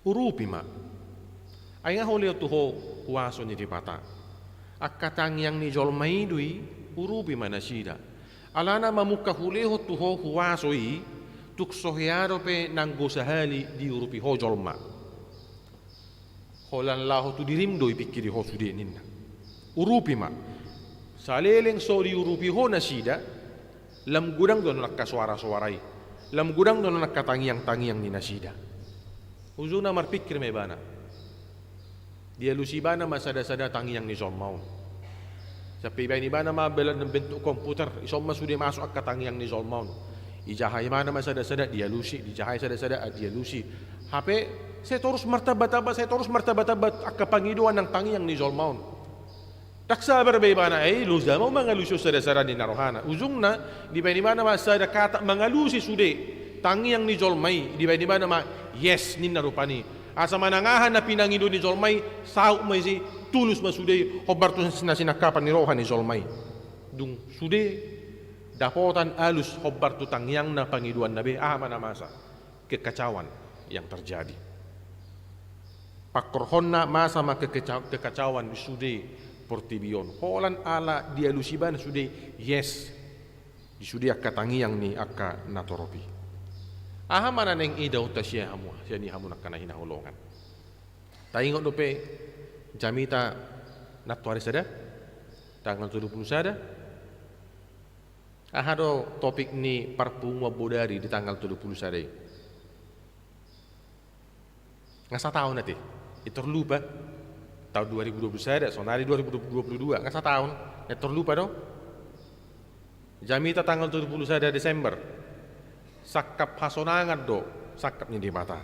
Urupi ma. Ai nga hulehon tu ho huaso ni Debata. Angka tangiang ni jolma i do i, urupi ma nasida. Alana mamungka hulehon tu ho huaso i, tung so hea dope nanggo sahali diurupi ho jolma. Holan laho tu dirim do ipingkiri ho sude ninna. Urupi ma. Saleleng so diurupi ho nasida, lam godang do annon angka soara-soara i. Lam godang do annon angka tangiang-tangiang ni nasida. Ujungna marpingkir ma ibana. Dialusi ibana ma sada-sada tangiang ni jolma on. Sampe ibaen ibana ma bela bentuk komputer, dison ma sude masuk angka tangiang ni jolma on. Dijaha ibana ma sada-sada dialusi, dijaha sada-sada dialusi. Hape sai torus martamba-tamba, sai torus martamba-tamba angka pangidoan nang tangiang ni jolma on. Ndang sabar be ibana, ai loja ma mangalusi on sada-sada ninna rohana. Ujungna dibaen ibana ma sada kata mangalusi sude tangiang ni jolma i, dibaen ibana ma yes ninna rupani. Asa manang aha na pinangido ni jolma i, saut ma isi, tulus ma sude i, hombar tu na sinangkapan ni roha ni jolma i. Dung sude dapotan alus hombar tu tangiangna, pangidoanna be, aha ma na masa? Kekacauan yang terjadi. Pangkorhonna masa ma kekeca-, kekacauan di sude portibi on. Holan ala dialusi ibana sude yes di sude angka tangiang ni angka natorop i. Aha ma na naeng idaonta sian hamu, sian i hamu angka na hinaholongan? Taingot dope jamita nantoari sada, tanggal tolu pulu sada? Aha do topik ni parpunguan bodari di tanggal tolu pulu sada i? Nga sataon ate, i terlupa. Taon dua ribu dua pulu sada, sonari dua ribu dua pulu dua, nga sataon, nga terlupa do. Jamita tanggal tolu pulu sada Desember, sangkap hasonangan do sangkap ni Debata.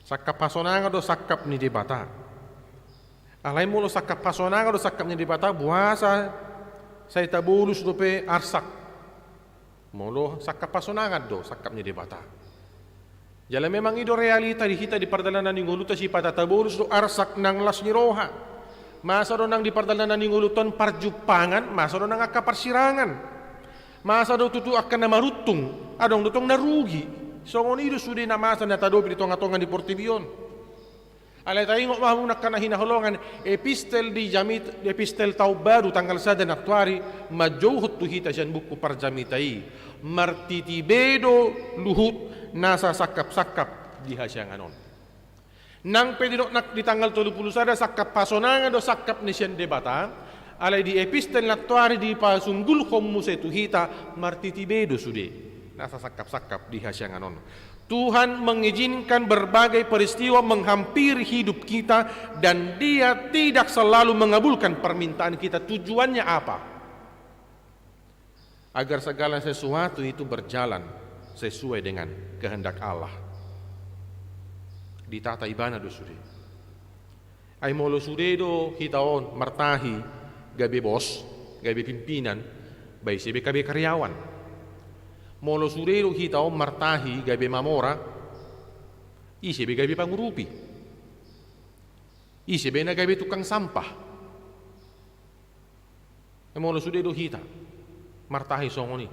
Sangkap hasonangan do sangkap ni Debata. Alai molo sangkap hasonangan do sangkap ni Debata, boasa sai tabolus dope arsak? Molo sangkap hasonangan do sangkap ni Debata. Jala memang i do realita di hita di pardalanan ni ngolunta, sipata tabolus do arsak nang las ni roha. Masa do nang di pardalanan ni ngolunta on parjumpangan, masa do nang angka parsirangan. Masa do tutu angka na maruntung, adong do tong na rugi. Songon i do sude na masa na tadopi di tonga-tonga ni portibi on. Alai taingot ma hamu angka na hinaholongan, epistel di jamit, epistel taon baru tanggal sada nantoari manjouhon tu hita sian buku parjamita i. Martiti be do luhut nasa sangkap-sangkap di hasiangan on. Nang pe didok nang di tanggal tolu pulu sada sangkap hasonangan do sangkap ni sian Debata, alai di epistel nantoari dipasunggulhon muse tu hita, martiti be do sude nasa sangkap-sangkap di hasiangan on. Tuhan mengizinkan berbagai peristiwa menghampiri hidup kita dan Dia tidak selalu mengabulkan permintaan kita. Tujuannya apa? Agar segala sesuatu itu berjalan sesuai dengan kehendak Allah. Ditata Ibana do sude. Ai molo sude do hita on martahi gabe bos, gabe pimpinan, ba ise be gabe karyawan. Molo sude do hita on martahi gabe mamora, ise be gabe pangurupi? Ise be na gabe tukang sampah? E, molo sude do hita martahi songon i,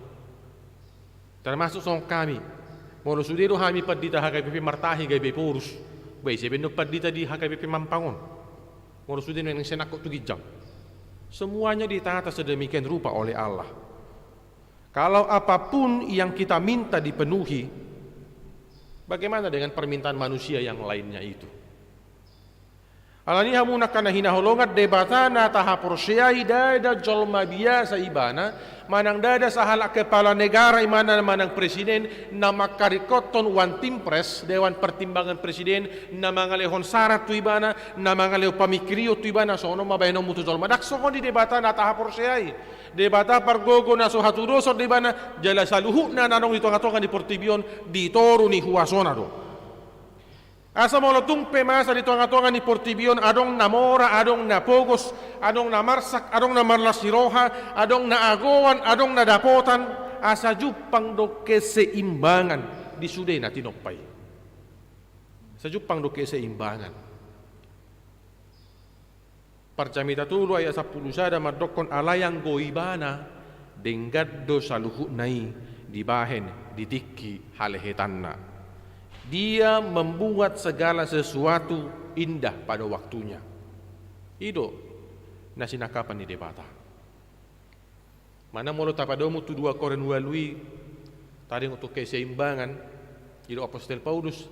termasuk songon hami, molo sude do hami pandita H K B P martahi gabe porus, ba ise be na pandita di H K B P Mampang on? Molo sude do naeng sai nangkok tu ginjang. Semuanya ditata sedemikian rupa oleh Allah. Kalau apapun yang kita minta dipenuhi, bagaimana dengan permintaan manusia yang lainnya itu? Alani i hamu angka na hinaholongan, Debata na tahaporseai ndada jolma biasa ibana, manang ndada sahalak kepala negara ibana, manang presiden, na mangkaringkothon one team press, dewan pertimbangan presiden, na mangalehon sarat tu ibana, na mangalehon pamingkirion tu ibana, songon on ma baenonmu tu jolma. Ndang songon i Debata na tahaporseai. Debata pargogo na so hatudosan do ibana, jala saluhutna na adong di tonga-tonga ni portibi on di toru ni huasona do. Asa molo tung pe masa di tonga-tonga ni portibi on adong na mora, adong na pogos, adong na marsak, adong na marlas ni roha, adong na agoan, adong na dapotan, asa jumpang do keseimbangan di sude na tinompa i. Asa jumpang do keseimbangan. Parjamita tolu ayat sampulu sada mandokkon, alai anggo Ibana denggan do saluhutna i dibahen di tingki halehetanna. Dia membuat segala sesuatu indah pada waktunya. I do na sinangkapan ni Debata. Manang molo tapadomu tu dua Korint ualu i, taringot tu keseimbangan, didok apostel Paulus,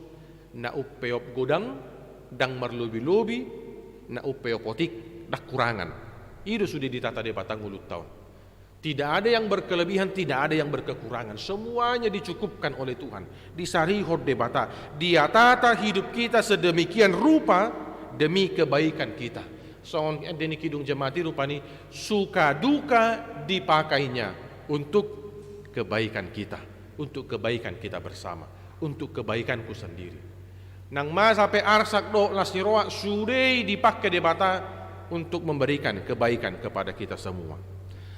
na umpeop godang, ndang marlobi-lobi, na umpeop otik, ndang kurangan. I do sude ditata Debata ngolunta on. Tidak ada yang berkelebihan, tidak ada yang berkekurangan. Semuanya dicukupkan oleh Tuhan. Disarihon Debata. Dia tata hidup kita sedemikian rupa demi kebaikan kita. Songon ende ni Kidung Jemati rupani, suka duka dipakainya untuk kebaikan kita, untuk kebaikan kita bersama, untuk kebaikanku sendiri. Nang masa pe arsak dohot las ni roha sude i dipake Debata untuk memberikan kebaikan kepada kita semua.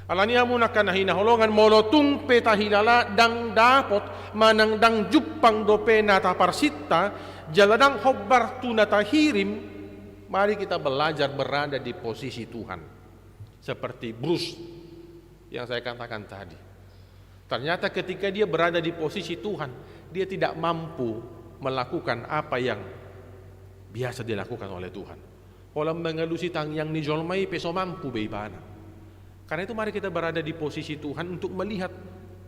Alani i hamu angka na hinaholongan, molo tung pe tahilala ndang dapot manang ndang jumpang dope na taparsinta, jala ndang hombar tu na tahirim, mari kita belajar berada di posisi Tuhan. Seperti Bruce yang saya katakan tadi. Ternyata ketika dia berada di posisi Tuhan, dia tidak mampu melakukan apa yang biasa dilakukan oleh Tuhan. Pola mengalusi tangiang ni jolma i pe so mampu be ibana. Karena itu mari kita berada di posisi Tuhan untuk melihat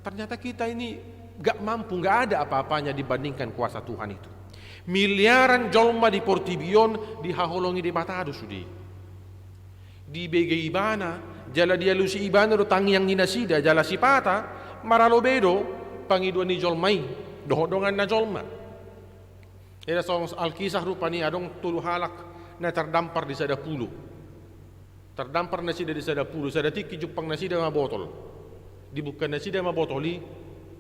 ternyata kita ini gak mampu, gak ada apa-apanya dibandingkan kuasa Tuhan itu. Miliaran jolma di portibi on dihaholongi Debata do sude. Dibege ibana, jala dialusi ibana do tangiang ni nasida, jala sipata, maralo be do pangidoan ni jolma i, dohot dongan na jolma. Eda songon Alkisah rupani adong tolu halak na tardampar di sada pulo. Tardampar nasida di sada pulo, sada tingki jumpang nasida ma botol. Dibuka nasida ma botol i,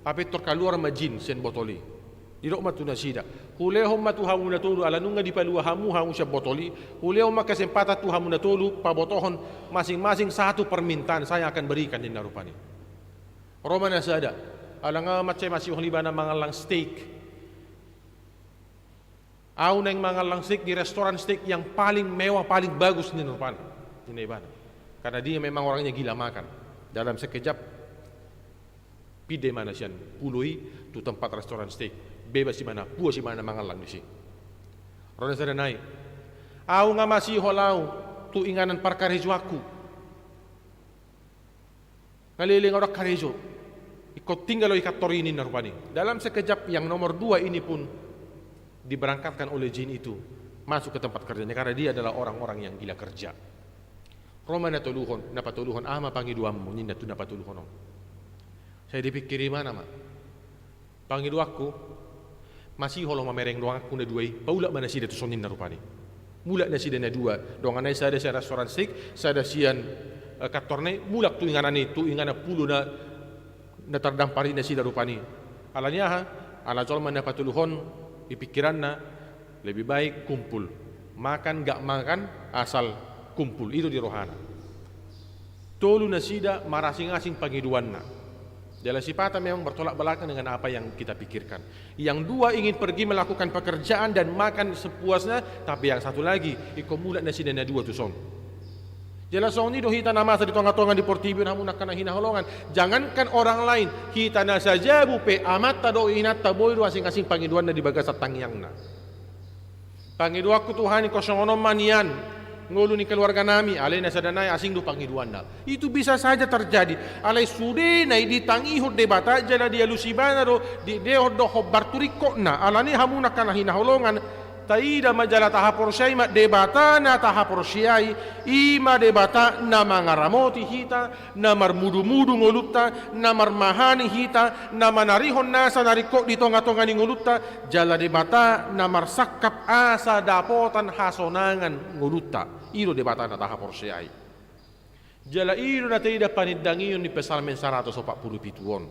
apettor kaluar ma jin sian botol i. Didok ma tu nasida, hulehon ma tu hamu na tolu, ala nunga dipalua hamu hamu sian botol i, hulehon ma kesempatan tu hamu na tolu, pabotohon masing-masing satu permintaan, saya akan berikan, ninna rupani. Ro ma na sada, ala nga mansai masihol ibana mangallang steak. Au naeng mangallang steak di restoran steak yang paling mewah, paling bagus, ninna rupani, ninna ibana. Karena dia memang orangnya gila makan. Dalam sekejap, pinda ibana sian pulo i tu tempat restoran steak. Bebas ibana, puas ibana mangallang disi. Ro na sada nai, au nga masihol au tu inganan parkarejoanku. Nga leleng au ndang karejo. Ingkon tinggal au di kantor i, ninna rupani. Dalam sekejap yang nomor dua ini pun diberangkatkan oleh jin itu masuk ke tempat kerjanya karena dia adalah orang-orang yang gila kerja. Ro ma na toluhon, na patoluhon, aha ma pangidoanmu, ninna tu na patoluhon on. Sai dipikiri ibana ma. Pangidoanku, masihol ho mamereng donganku na dua i, paulak ma nasida tuson, ninna rupani. Mulak nasida na dua, donganna i sada sian restoran steak, sada sian, eh, kantorna i, mulak tu inganan i, tu inganan pulo na, na tardampar i nasida rupani. Alani aha? Ala jolma na patoluhon, di pikiranna, lebih baik kumpul. Makan gak makan, asal kumpul. I do di rohana. Tolu nasida marasing-asing pangidoanna. Jala sipata memang bertolak belakang dengan apa yang kita pikirkan. Yang dua ingin pergi melakukan pekerjaan dan makan sepuasnya, tapi yang satu lagi, ingkon mulak nasida na dua tuson. Jala songon i do hita na masa di tonga-tonga ni portibi on, hamu angka na hinaholongan. Jangankan orang lain, hita na sajabu pe, amanta dohot inanta, boi do asing-asing pangidoanna di bagasan tangiangna. Pangidoanku Tuhan, ingkon songon on ma nian ngolu ni keluarga nami, alai na sada nai asing do pangidoanna. Itu bisa saja terjadi. Alai sude na i ditangihon Debata jala dialusi ibana do, didehon do hombar tu ringkotna. Alani i hamu angka na hinaholongan, taida ma jala tahaporseai ma Debata na tahaporseai, i ma Debata na mangaramoti hita, na marmudu-mudu ngolunta, na marmahani hita, na manarihon nasa na ringkot di tonga-tonga ni ngolunta, jala Debata na marsangkap asa dapotan hasonangan ngolunta. I do Debata na tahaporseai. Jala i do na taida panindangion ni Psalmen saratus opat pulu pitu on.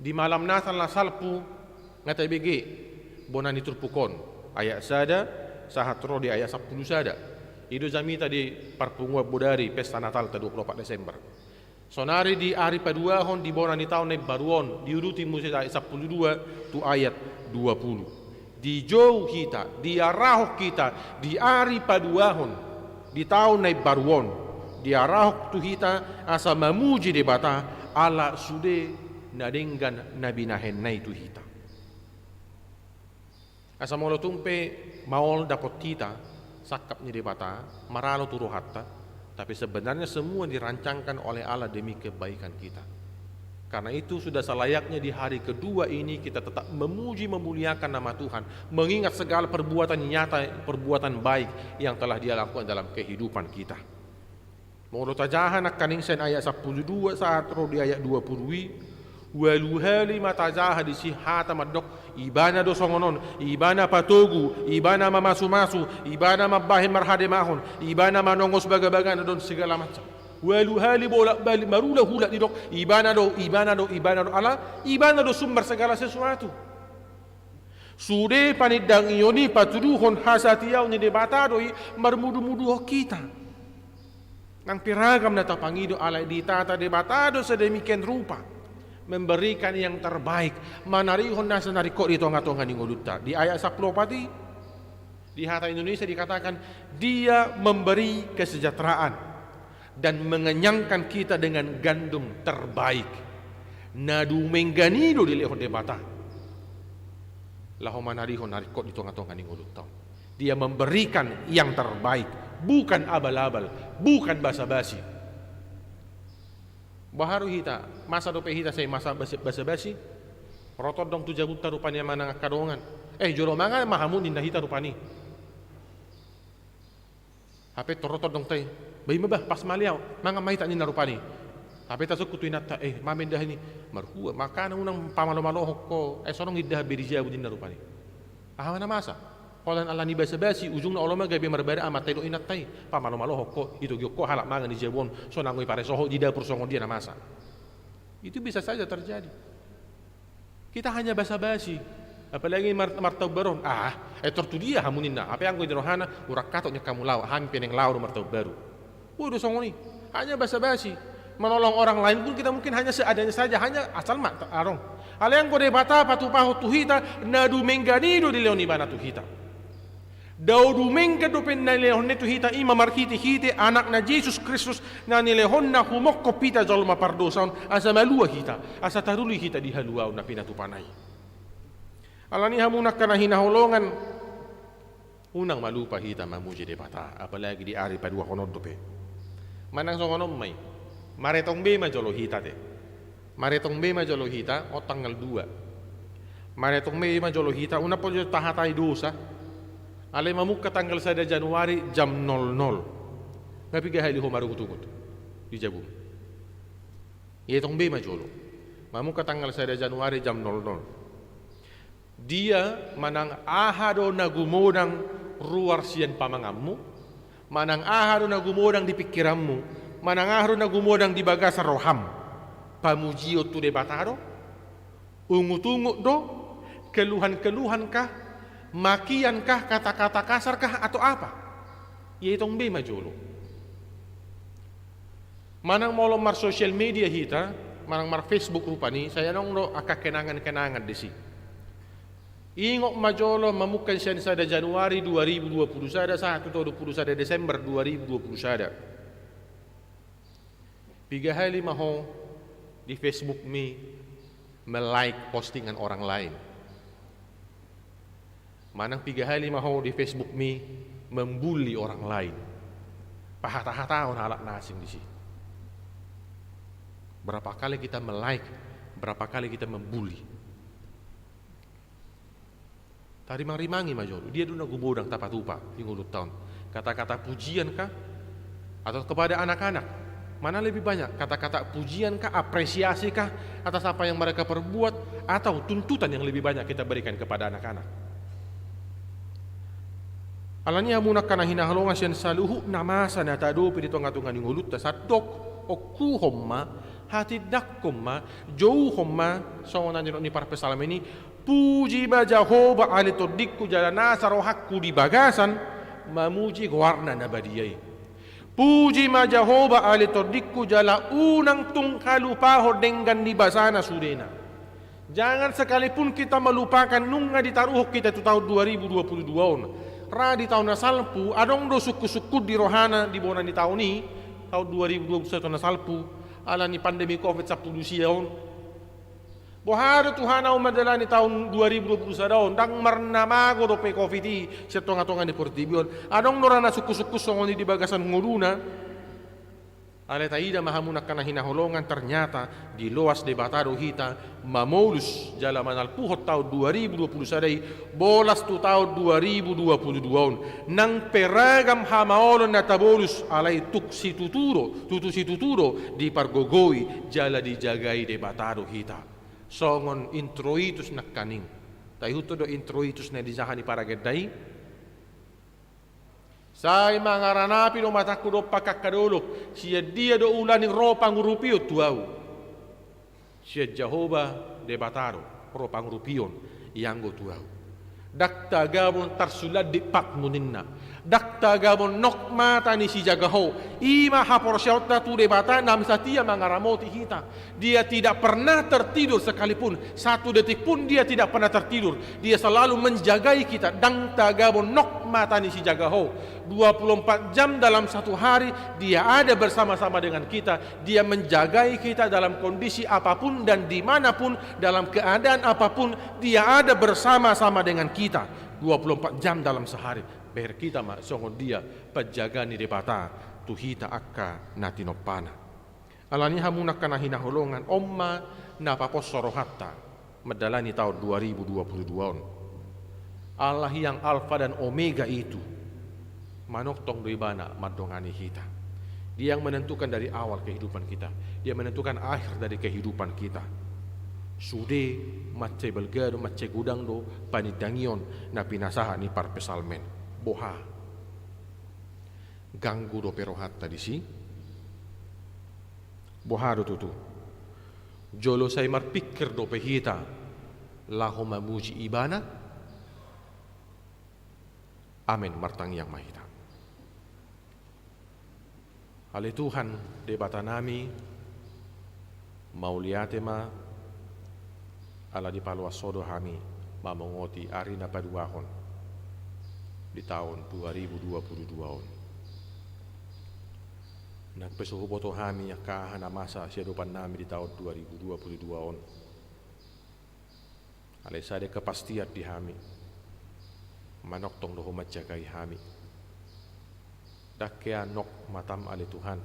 Di malam Natal na salpu nga tabege bona ni turpuk on, ayat sada sahat ro di ayat sampulu sada. I do jamita di parpunguan bodari pesta Natalta dua pulu opat Desember. Sonari di ari paduahon di bona ni taon na imbaru on, diuduti muse ayat sampulu dua tu ayat dua pulu. Dijou hita, diarahon hita di ari paduahon di taon na imbaru on, diarahon tu hita asa mamuji Debata ala sude na denggan na binahenna i tu hita. Asa molo tung pe maol dapot hita sangkap ni Debata, maralo tu rohanta, tapi sebenarnya semua dirancangkan oleh Allah demi kebaikan kita. Karena itu, sudah selayaknya di hari kedua ini kita tetap memuji, memuliakan nama Tuhan, mengingat segala perbuatan nyata, perbuatan baik yang telah Dia lakukan dalam kehidupan kita. Molo tajaha nangkaning sian ayat sampulu dua sahat ro di ayat dua pulu i, ualu hali ma tajaha disi hata mandok, Ibana do songon on, Ibana patogu, Ibana mamasumasu, Ibana mambahen marhademahon, Ibana manongos bagabagana dohot segala macam. Ualu hali bolak-balik marula-ula didok, Ibana do, Ibana do, Ibana do, ala Ibana do sumber segala sesuatu. Sude panindangion i patuduhon hasatiaon ni Debata do i marmudu-muduhon hita. Nang pe ragam na tapangido, alai ditata Debata do sedemikian rupa, memberikan yang terbaik, manarihon nasa na ringkot di tonga-tonga ni ngolunta. Di ayat sampulu opat i, di hata Indonesia dikatakan, Dia memberi kesejahteraan dan mengenyangkan kita dengan gandum terbaik. Na dumenggan i do dilehon Debata laho manarihon na ringkot di tonga-tonga ni ngolunta on. Dia memberikan yang terbaik, bukan abal-abal, bukan basa-basi. Boha do hita, masa dope hita sai masa basa-, basa-basi? Ro tondong tu jabunta rupani manang angka dongan. Eh, jolo mangan ma hamu ninna hita rupani. Hape ro tondongta i, bah, ima bah, pas ma ale au, mangan ma hita ninna rupani. Hape tasungkun tu inanta, eh, ma ma indahan i? Marhua, makana unang pamalo-malohon ho, eh, songon i indahan be di jabu ninna rupani. Aha ma na masa? Holan alani basa-basi, ujungna olo ma gabe marbada amanta i dohot inanta i. Pamalo-malohon ho, itogihon ho halak mangan di jabu on, so nanggo ipareso ho di dapur songon dia na masa. Itu bisa saja terjadi. Kita hanya basa-basi. Apalagi mar-, martaumbar on. Ah, eh, tor tu dia hamu ninna. Hape anggo di rohana, urang katok nian hamu laho, hami pe naeng laho do martaumbar. Udah songon i. Hanya basa-basi. Menolong orang lain pun kita mungkin hanya seadanya saja, hanya asal ma ta-, adong. Alai anggo Debata patupahon tu hita, na dumenggan i do dilehon Ibana tu hita. Dao dumenggan dope na nilehonna tu hita i ma marhite-hite Anakna Jesus Kristus, na nilehonna humongkop hita jolma pardosa on, asa malua hita, asa taruli hita di haluaon na pinatupana i. Alani i hamu angka na hinaholongan, unang ma lupa hita mamuji Debata, apalagi di ari paduahon on dope. Manang songon on ma i, maretong be ma jolo hita te. Maretong be ma jolo hita, on tanggal dua. Maretong be ma jolo hita, unang pola jolo tahatai dosa. Alai mamungka tanggal sada Januari jam nol nol. Nga piga hali ho marungut-ungut di jabum? Ietong be ma jolo. Mamungka tanggal sada Januari jam nol nol. Dia manang aha do na gumodang ruar sian pamanganmu, manang aha do na gumodang di pingkiranmu, manang aha do na gumodang di bagasan roham, pamujion tu Debata do, ungut-ungut do, keluhan-keluhan kah, makian kah, kata-kata kasar kah, atau apa? Ietong be ma jolo. Manang molo marsosial media hita, manang marFacebook rupani, sai adong do angka kenangan-kenangan disi. Ingot ma jolo mamungka sian sada Januari dua ribu dua puluh sada sahat tu dua puluh sada Desember dua ribu dua puluh sada. Piga hali ma ho di Facebookmi me-like postingan orang lain? Manang piga hali ma ho di Facebookmi membuli orang lain, pahata-hataon halak na asing disi? Berapa kali kita me-like, berapa kali kita membuli? Tarimang-rimangi ma jolo, dia do na gumodang tapatupa di ngolunta on. Kata-kata pujian kah? Atau kepada anak-anak? Mana lebih banyak, kata-kata pujian kah, apresiasi kah atas apa yang mereka perbuat, atau tuntutan yang lebih banyak kita berikan kepada anak-anak? Alani i hamu angka na hinaholongan, sian saluhut na masa na taadopi di tonga-tonga ni ngolunta, sandok ongkuhon ma, hatindangkon ma, jouhon ma, songon na nidok ni parpsalmen i, Puji ma Jahowa ale tondingku jala nasa rohangku di bagasan mamuji goarna na badia i. Puji ma Jahowa ale tondingku jala unang tung halupahon denggan ni basana sudena. Jangan sekalipun kita melupakan nunga ditaruhon hita tu tahun dua ribu dua puluh dua on. Ra di tahun na salpu, adong do sungkun-sungkun di rohana di bona ni tahun i, tahun dua ribu dua puluh satu na salpu, alani pandemi covid sampulu sia on. Boha do Tuhan ahu mandalani tahun dua ribu dua puluh sada on, ndang marnamago dope covid i sian tonga-tonga ni portibi on. Adong do ra na sungkun-sungkun songon i di bagasan ngoluna. Alai taida ma hamu angka na hinaholongan, ternyata diloas Debata do hita mamolus jala manalpuhon taon dua ribu dua puluh sada i, bolas tu taon dua ribu dua puluh dua on. Nang pe ragam hamaolon na tabolus, alai tuk situtu do, tutu situtu do dipargogoi jala dijagai Debata do hita. Songon introitus nangkaning. Taihuthon do introitus na dijaha ni paragenda i. Sai mangaranapi do matangku dompak angka dolok, sian dia do ulaning ro pangurupion tu ahu? Sian Jahowa Debata do ro pangurupion ianggo tu ahu. Ndang tagabon tarsulandit patmu ninna. Ndang tagabon nok mata ni sijaga ho. I ma haporseaonta tu Debata na satia mangaramoti hita. Dia tidak pernah tertidur sekalipun, satu detik pun Dia tidak pernah tertidur. Dia selalu menjagai kita. Ndang tagabon nok mata ni sijaga ho. Dua puluh empat jam dalam satu hari, Dia ada bersama-sama dengan kita. Dia menjagai kita dalam kondisi apapun dan dimanapun, dalam keadaan apapun, Dia ada bersama-sama dengan kita. Dua puluh empat jam dalam sehari. Bereng hita ma songon dia panjaga ni Debata tu hita angka na tinompana. Alani i hamu angka na hinaholongan, on ma na paposo rohanta mandalani taon dua ribu dua puluh dua on. Allah yang Alfa dan Omega itu, manongtong do Ibana mandongani hita. Dia yang menentukan dari awal kehidupan kita. Dia menentukan akhir dari kehidupan kita. Sude mansai balga do, mansai godang do panindangion na pinasahat ni parpsalmen. Boha? Ganggu dope rohanta disi? Boha do tutu? Jolo sai marpingkir dope hita laho mamuji Ibana? Amen. Martangiang ma hita. Ale Tuhan, Debatanami, mauliate ma, ala dipaloas Ho do hami mamongoti ari na paduahon di taon dua ribu dua puluh dua on. Nang pe so huboto hami angka aha na masa siadopannami di taon dua ribu dua puluh dua on, alai sada kepastian di hami, manongtong do Ho manjagai hami. Ndang hea nok matam, ale Tuhan,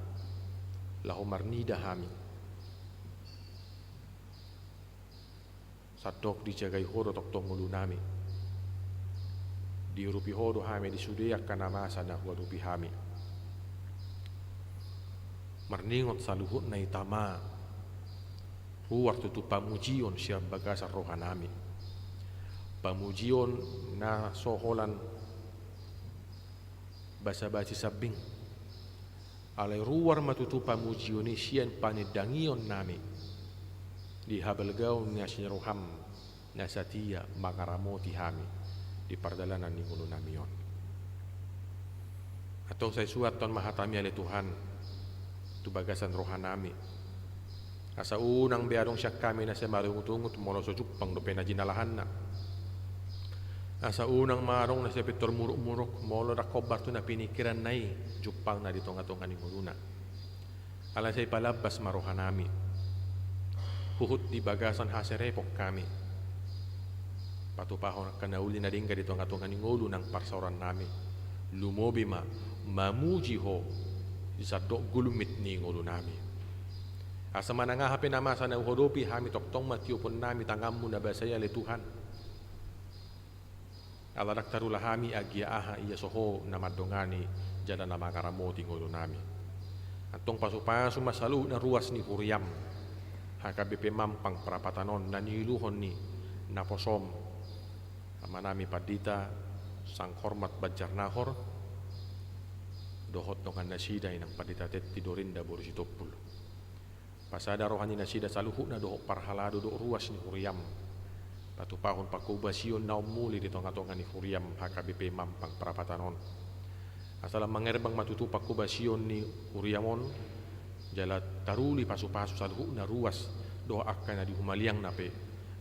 laho marnida hami. Sandok dijagai Ho do tongtong ngolunami. Diurupi Ho do hami di sude angka na masa na huadopi hami. Marningot saluhutna i tama, ruar tutu pamujion sian bagasan rohanami. Pamujion na so holan basabasi sambing. Alai ruar ma tutu pamujion i sian panindangionnami di habalgaon ni asi ni roham na satia mangaramoti hami di pardalanan ni ngolunami on. Antong sai suanhon ma hatami, ale Tuhan, tu bagasan rohanami. Asa unang be adong sian hami na sai marungutungut molo so jumpang dope na jinalahanna. Asa unang ma adong na sai pintor murukmuruk molo ndang hombar tu na piningkiranna i jumpangna di tongatonga ni ngoluna. Alai sai palambas ma rohanami. Huhut di bagasan haserepon hami. Patupahon angka na uli na denggan di tongatonga ni ngolu nang parsaorannami. Lumobi ma mamuji Ho di sandok gulmit ni ngolunami. Asa manang aha pe na masa na huadopi hami, tongtong ma tioponnami tanganmu na basa i, ale Tuhan. Ala ndang tarula hami agia aha ia so Ho na mandongani jala na mangaramoti ngolunami. Antong pasupasu ma saluhut na ruas ni huriam H K B P Mampang Prapatan on na niuluhon ni naposom, amanami Pandita Sanghormat Banjarnahor, dohot dongan nasida Inang Pandita Tetti Dorinda boru Sitompul. Pasada roha ni nasida saluhutna dohot parhalado dohot ruas ni huriam. Patupahon pangkobasion na ummuli di tongatonga ni huriam H K B P Mampang Prapatan on. Asa lam mangerbang ma tutu pangkobasion ni huriam on, jala taruli pasupasu saluhutna ruas dohot angka na di humaliangna pe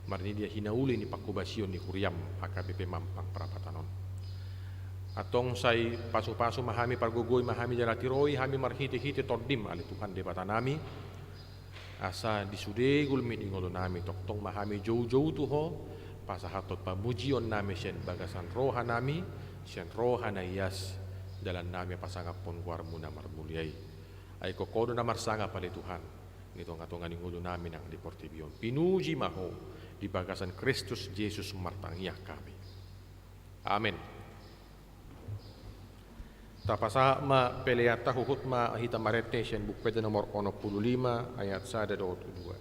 marnida hinauli ni pangkobasion ni huriam H K B P Mampang Prapatan on. Antong sai pasupasu ma hami, pargogoi ma hami jala tiroi hami marhitehite Tondim, ale Tuhan Debatanami. Asa di sude gulmit ni ngolunami tongtong ma hami joujou tu Ho, pasahathon pamujionnami sian bagasan rohanami, sian roha na ias, dalannami pasangaphon goarmu na marmulia i. Ai ingkon Ho do na marsangap ale Tuhan, di tongatonga ni ngolunami nang di portibi on. Pinuji ma Ho, di bagasan Kristus Jesus martangiang hami. Amen. Tapasahat ma peleanta, huhut ma hita marende sian Buku Ende nomor onom pulu lima, ayat sada dohot dua.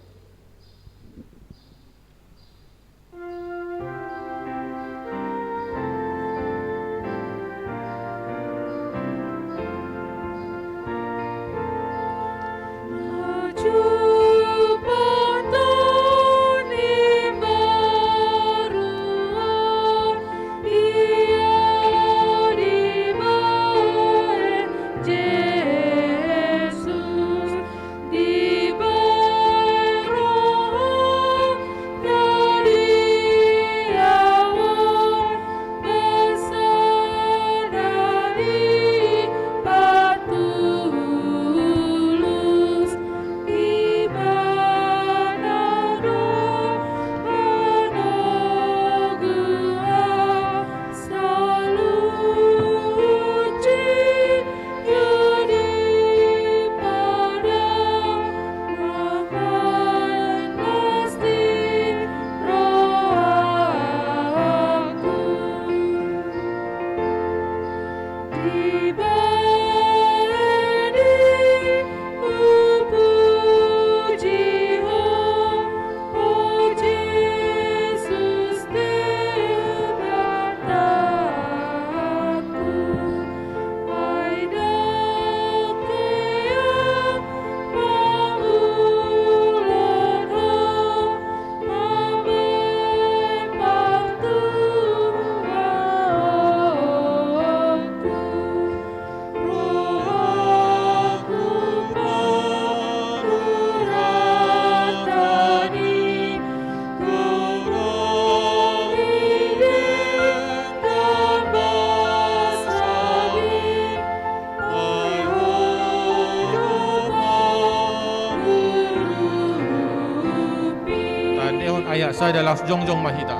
Taendehon ayat sada laos jongjong ma hita.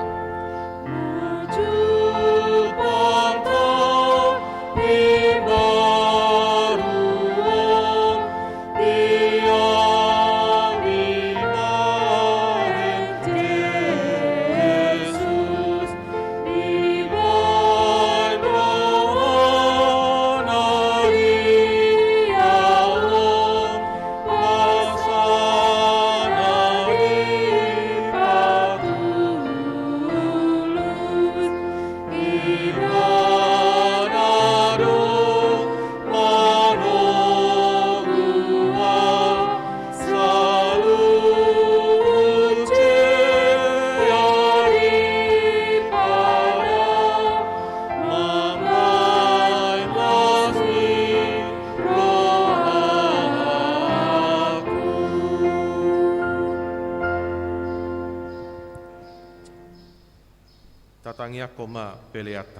Tatangiangkon ma peleanta.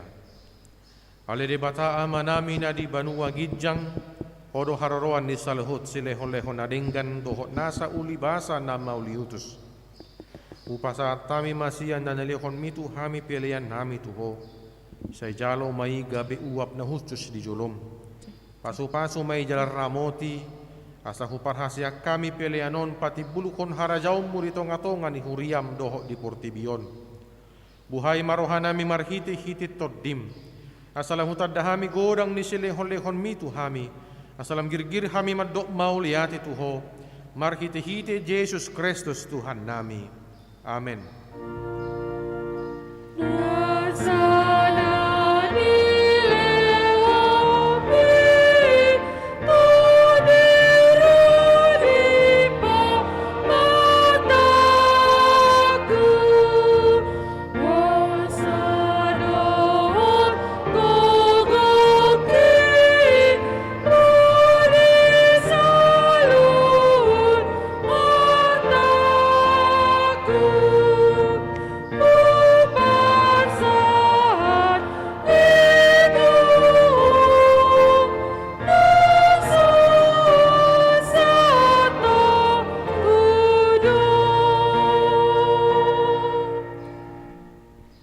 Ale Debata Amanami na di banua ginjang, Ho do haroroan ni saluhut silehonlehon na denggan dohot nasa ulibasa na mauliutus. Hupasahat hami ma sian na nilehonMi tu hami peleannami tu Ho. Sai jalo ma i gabe uap na hushus di joloM. Pasupasu ma i jala ramoti, asa huparhaseang hami pelean on patimbulhon harajaonMu di tongatonga ni huriaM dohot di portibi on. Buhai ma rohanami marhitehite TondiM, asa lam hutanda hami godang ni silehonlehonMi tu hami, asa lam girgir hami mandok mauliate tu Ho, marhitehite Jesus Kristus Tuhannami. Amen.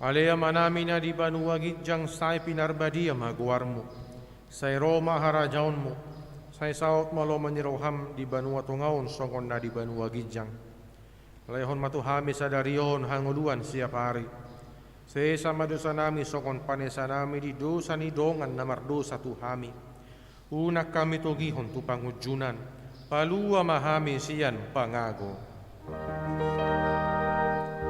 Ale Amanami na di banua ginjang, sai pinarbadia ma goarMu. Sai ro ma harajaonMu. Sai saut ma lomo ni roham di banua tonga on songon na di banua ginjang. Lehon ma tu hami sadari on hangoluan siapari. Sesa ma dosanami songon panesanami di dosa ni dongan na mardosa tu hami. Unang hami togihon tu pangunjunan, palua ma hami sian pangago.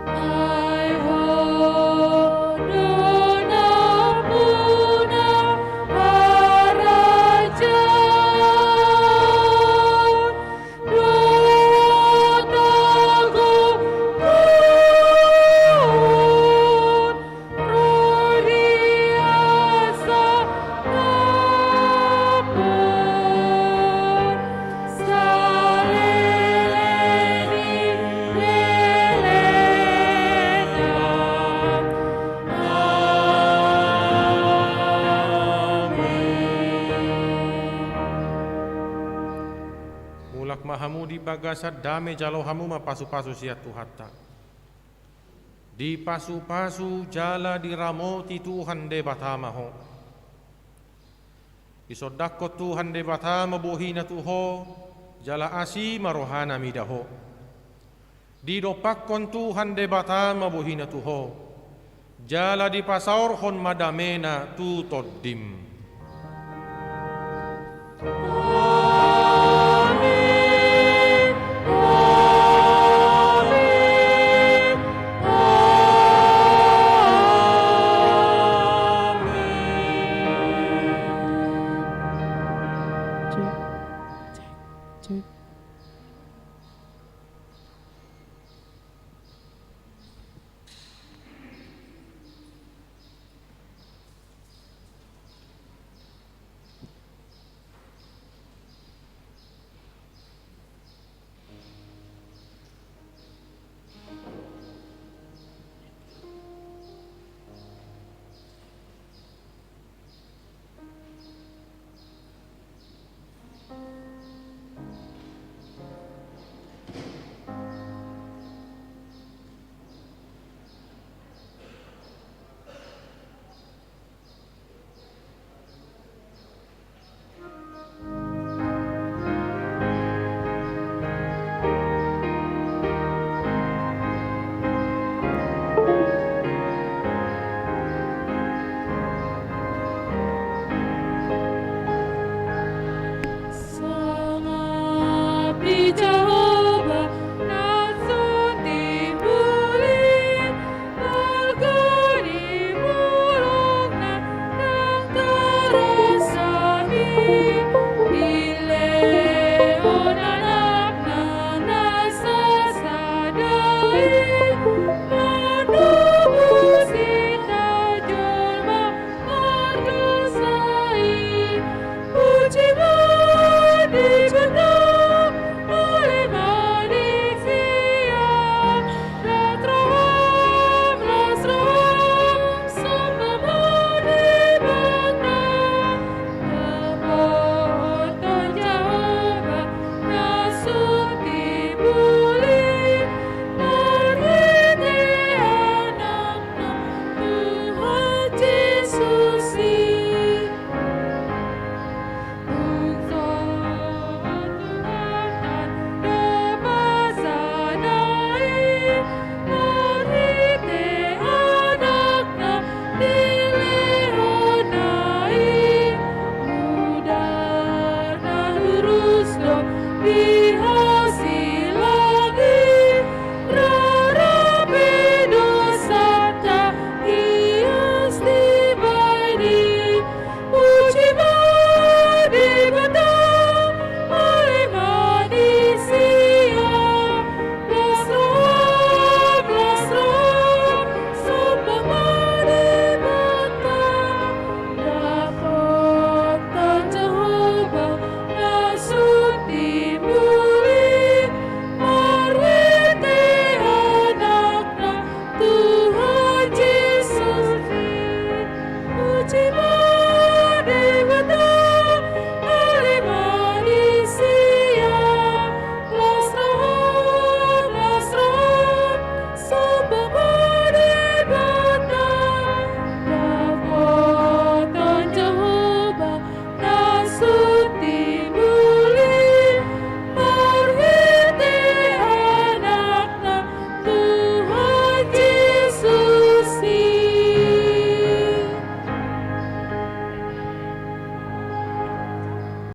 Ai Ho do nampuna harajaon dohot hagogoon, Mulak ma hamu di bagasan dame, jalo hamu ma pasupasu sian Tuhanta. Dipasupasu jala diramoti Tuhan Debata ma ho. Disondangkon Tuhan Debata ma bohina tu ho, jala asi ma rohana mida ho. Didompakkon Tuhan Debata ma bohina tu ho, jala dipasaorhon ma damena tu tondim.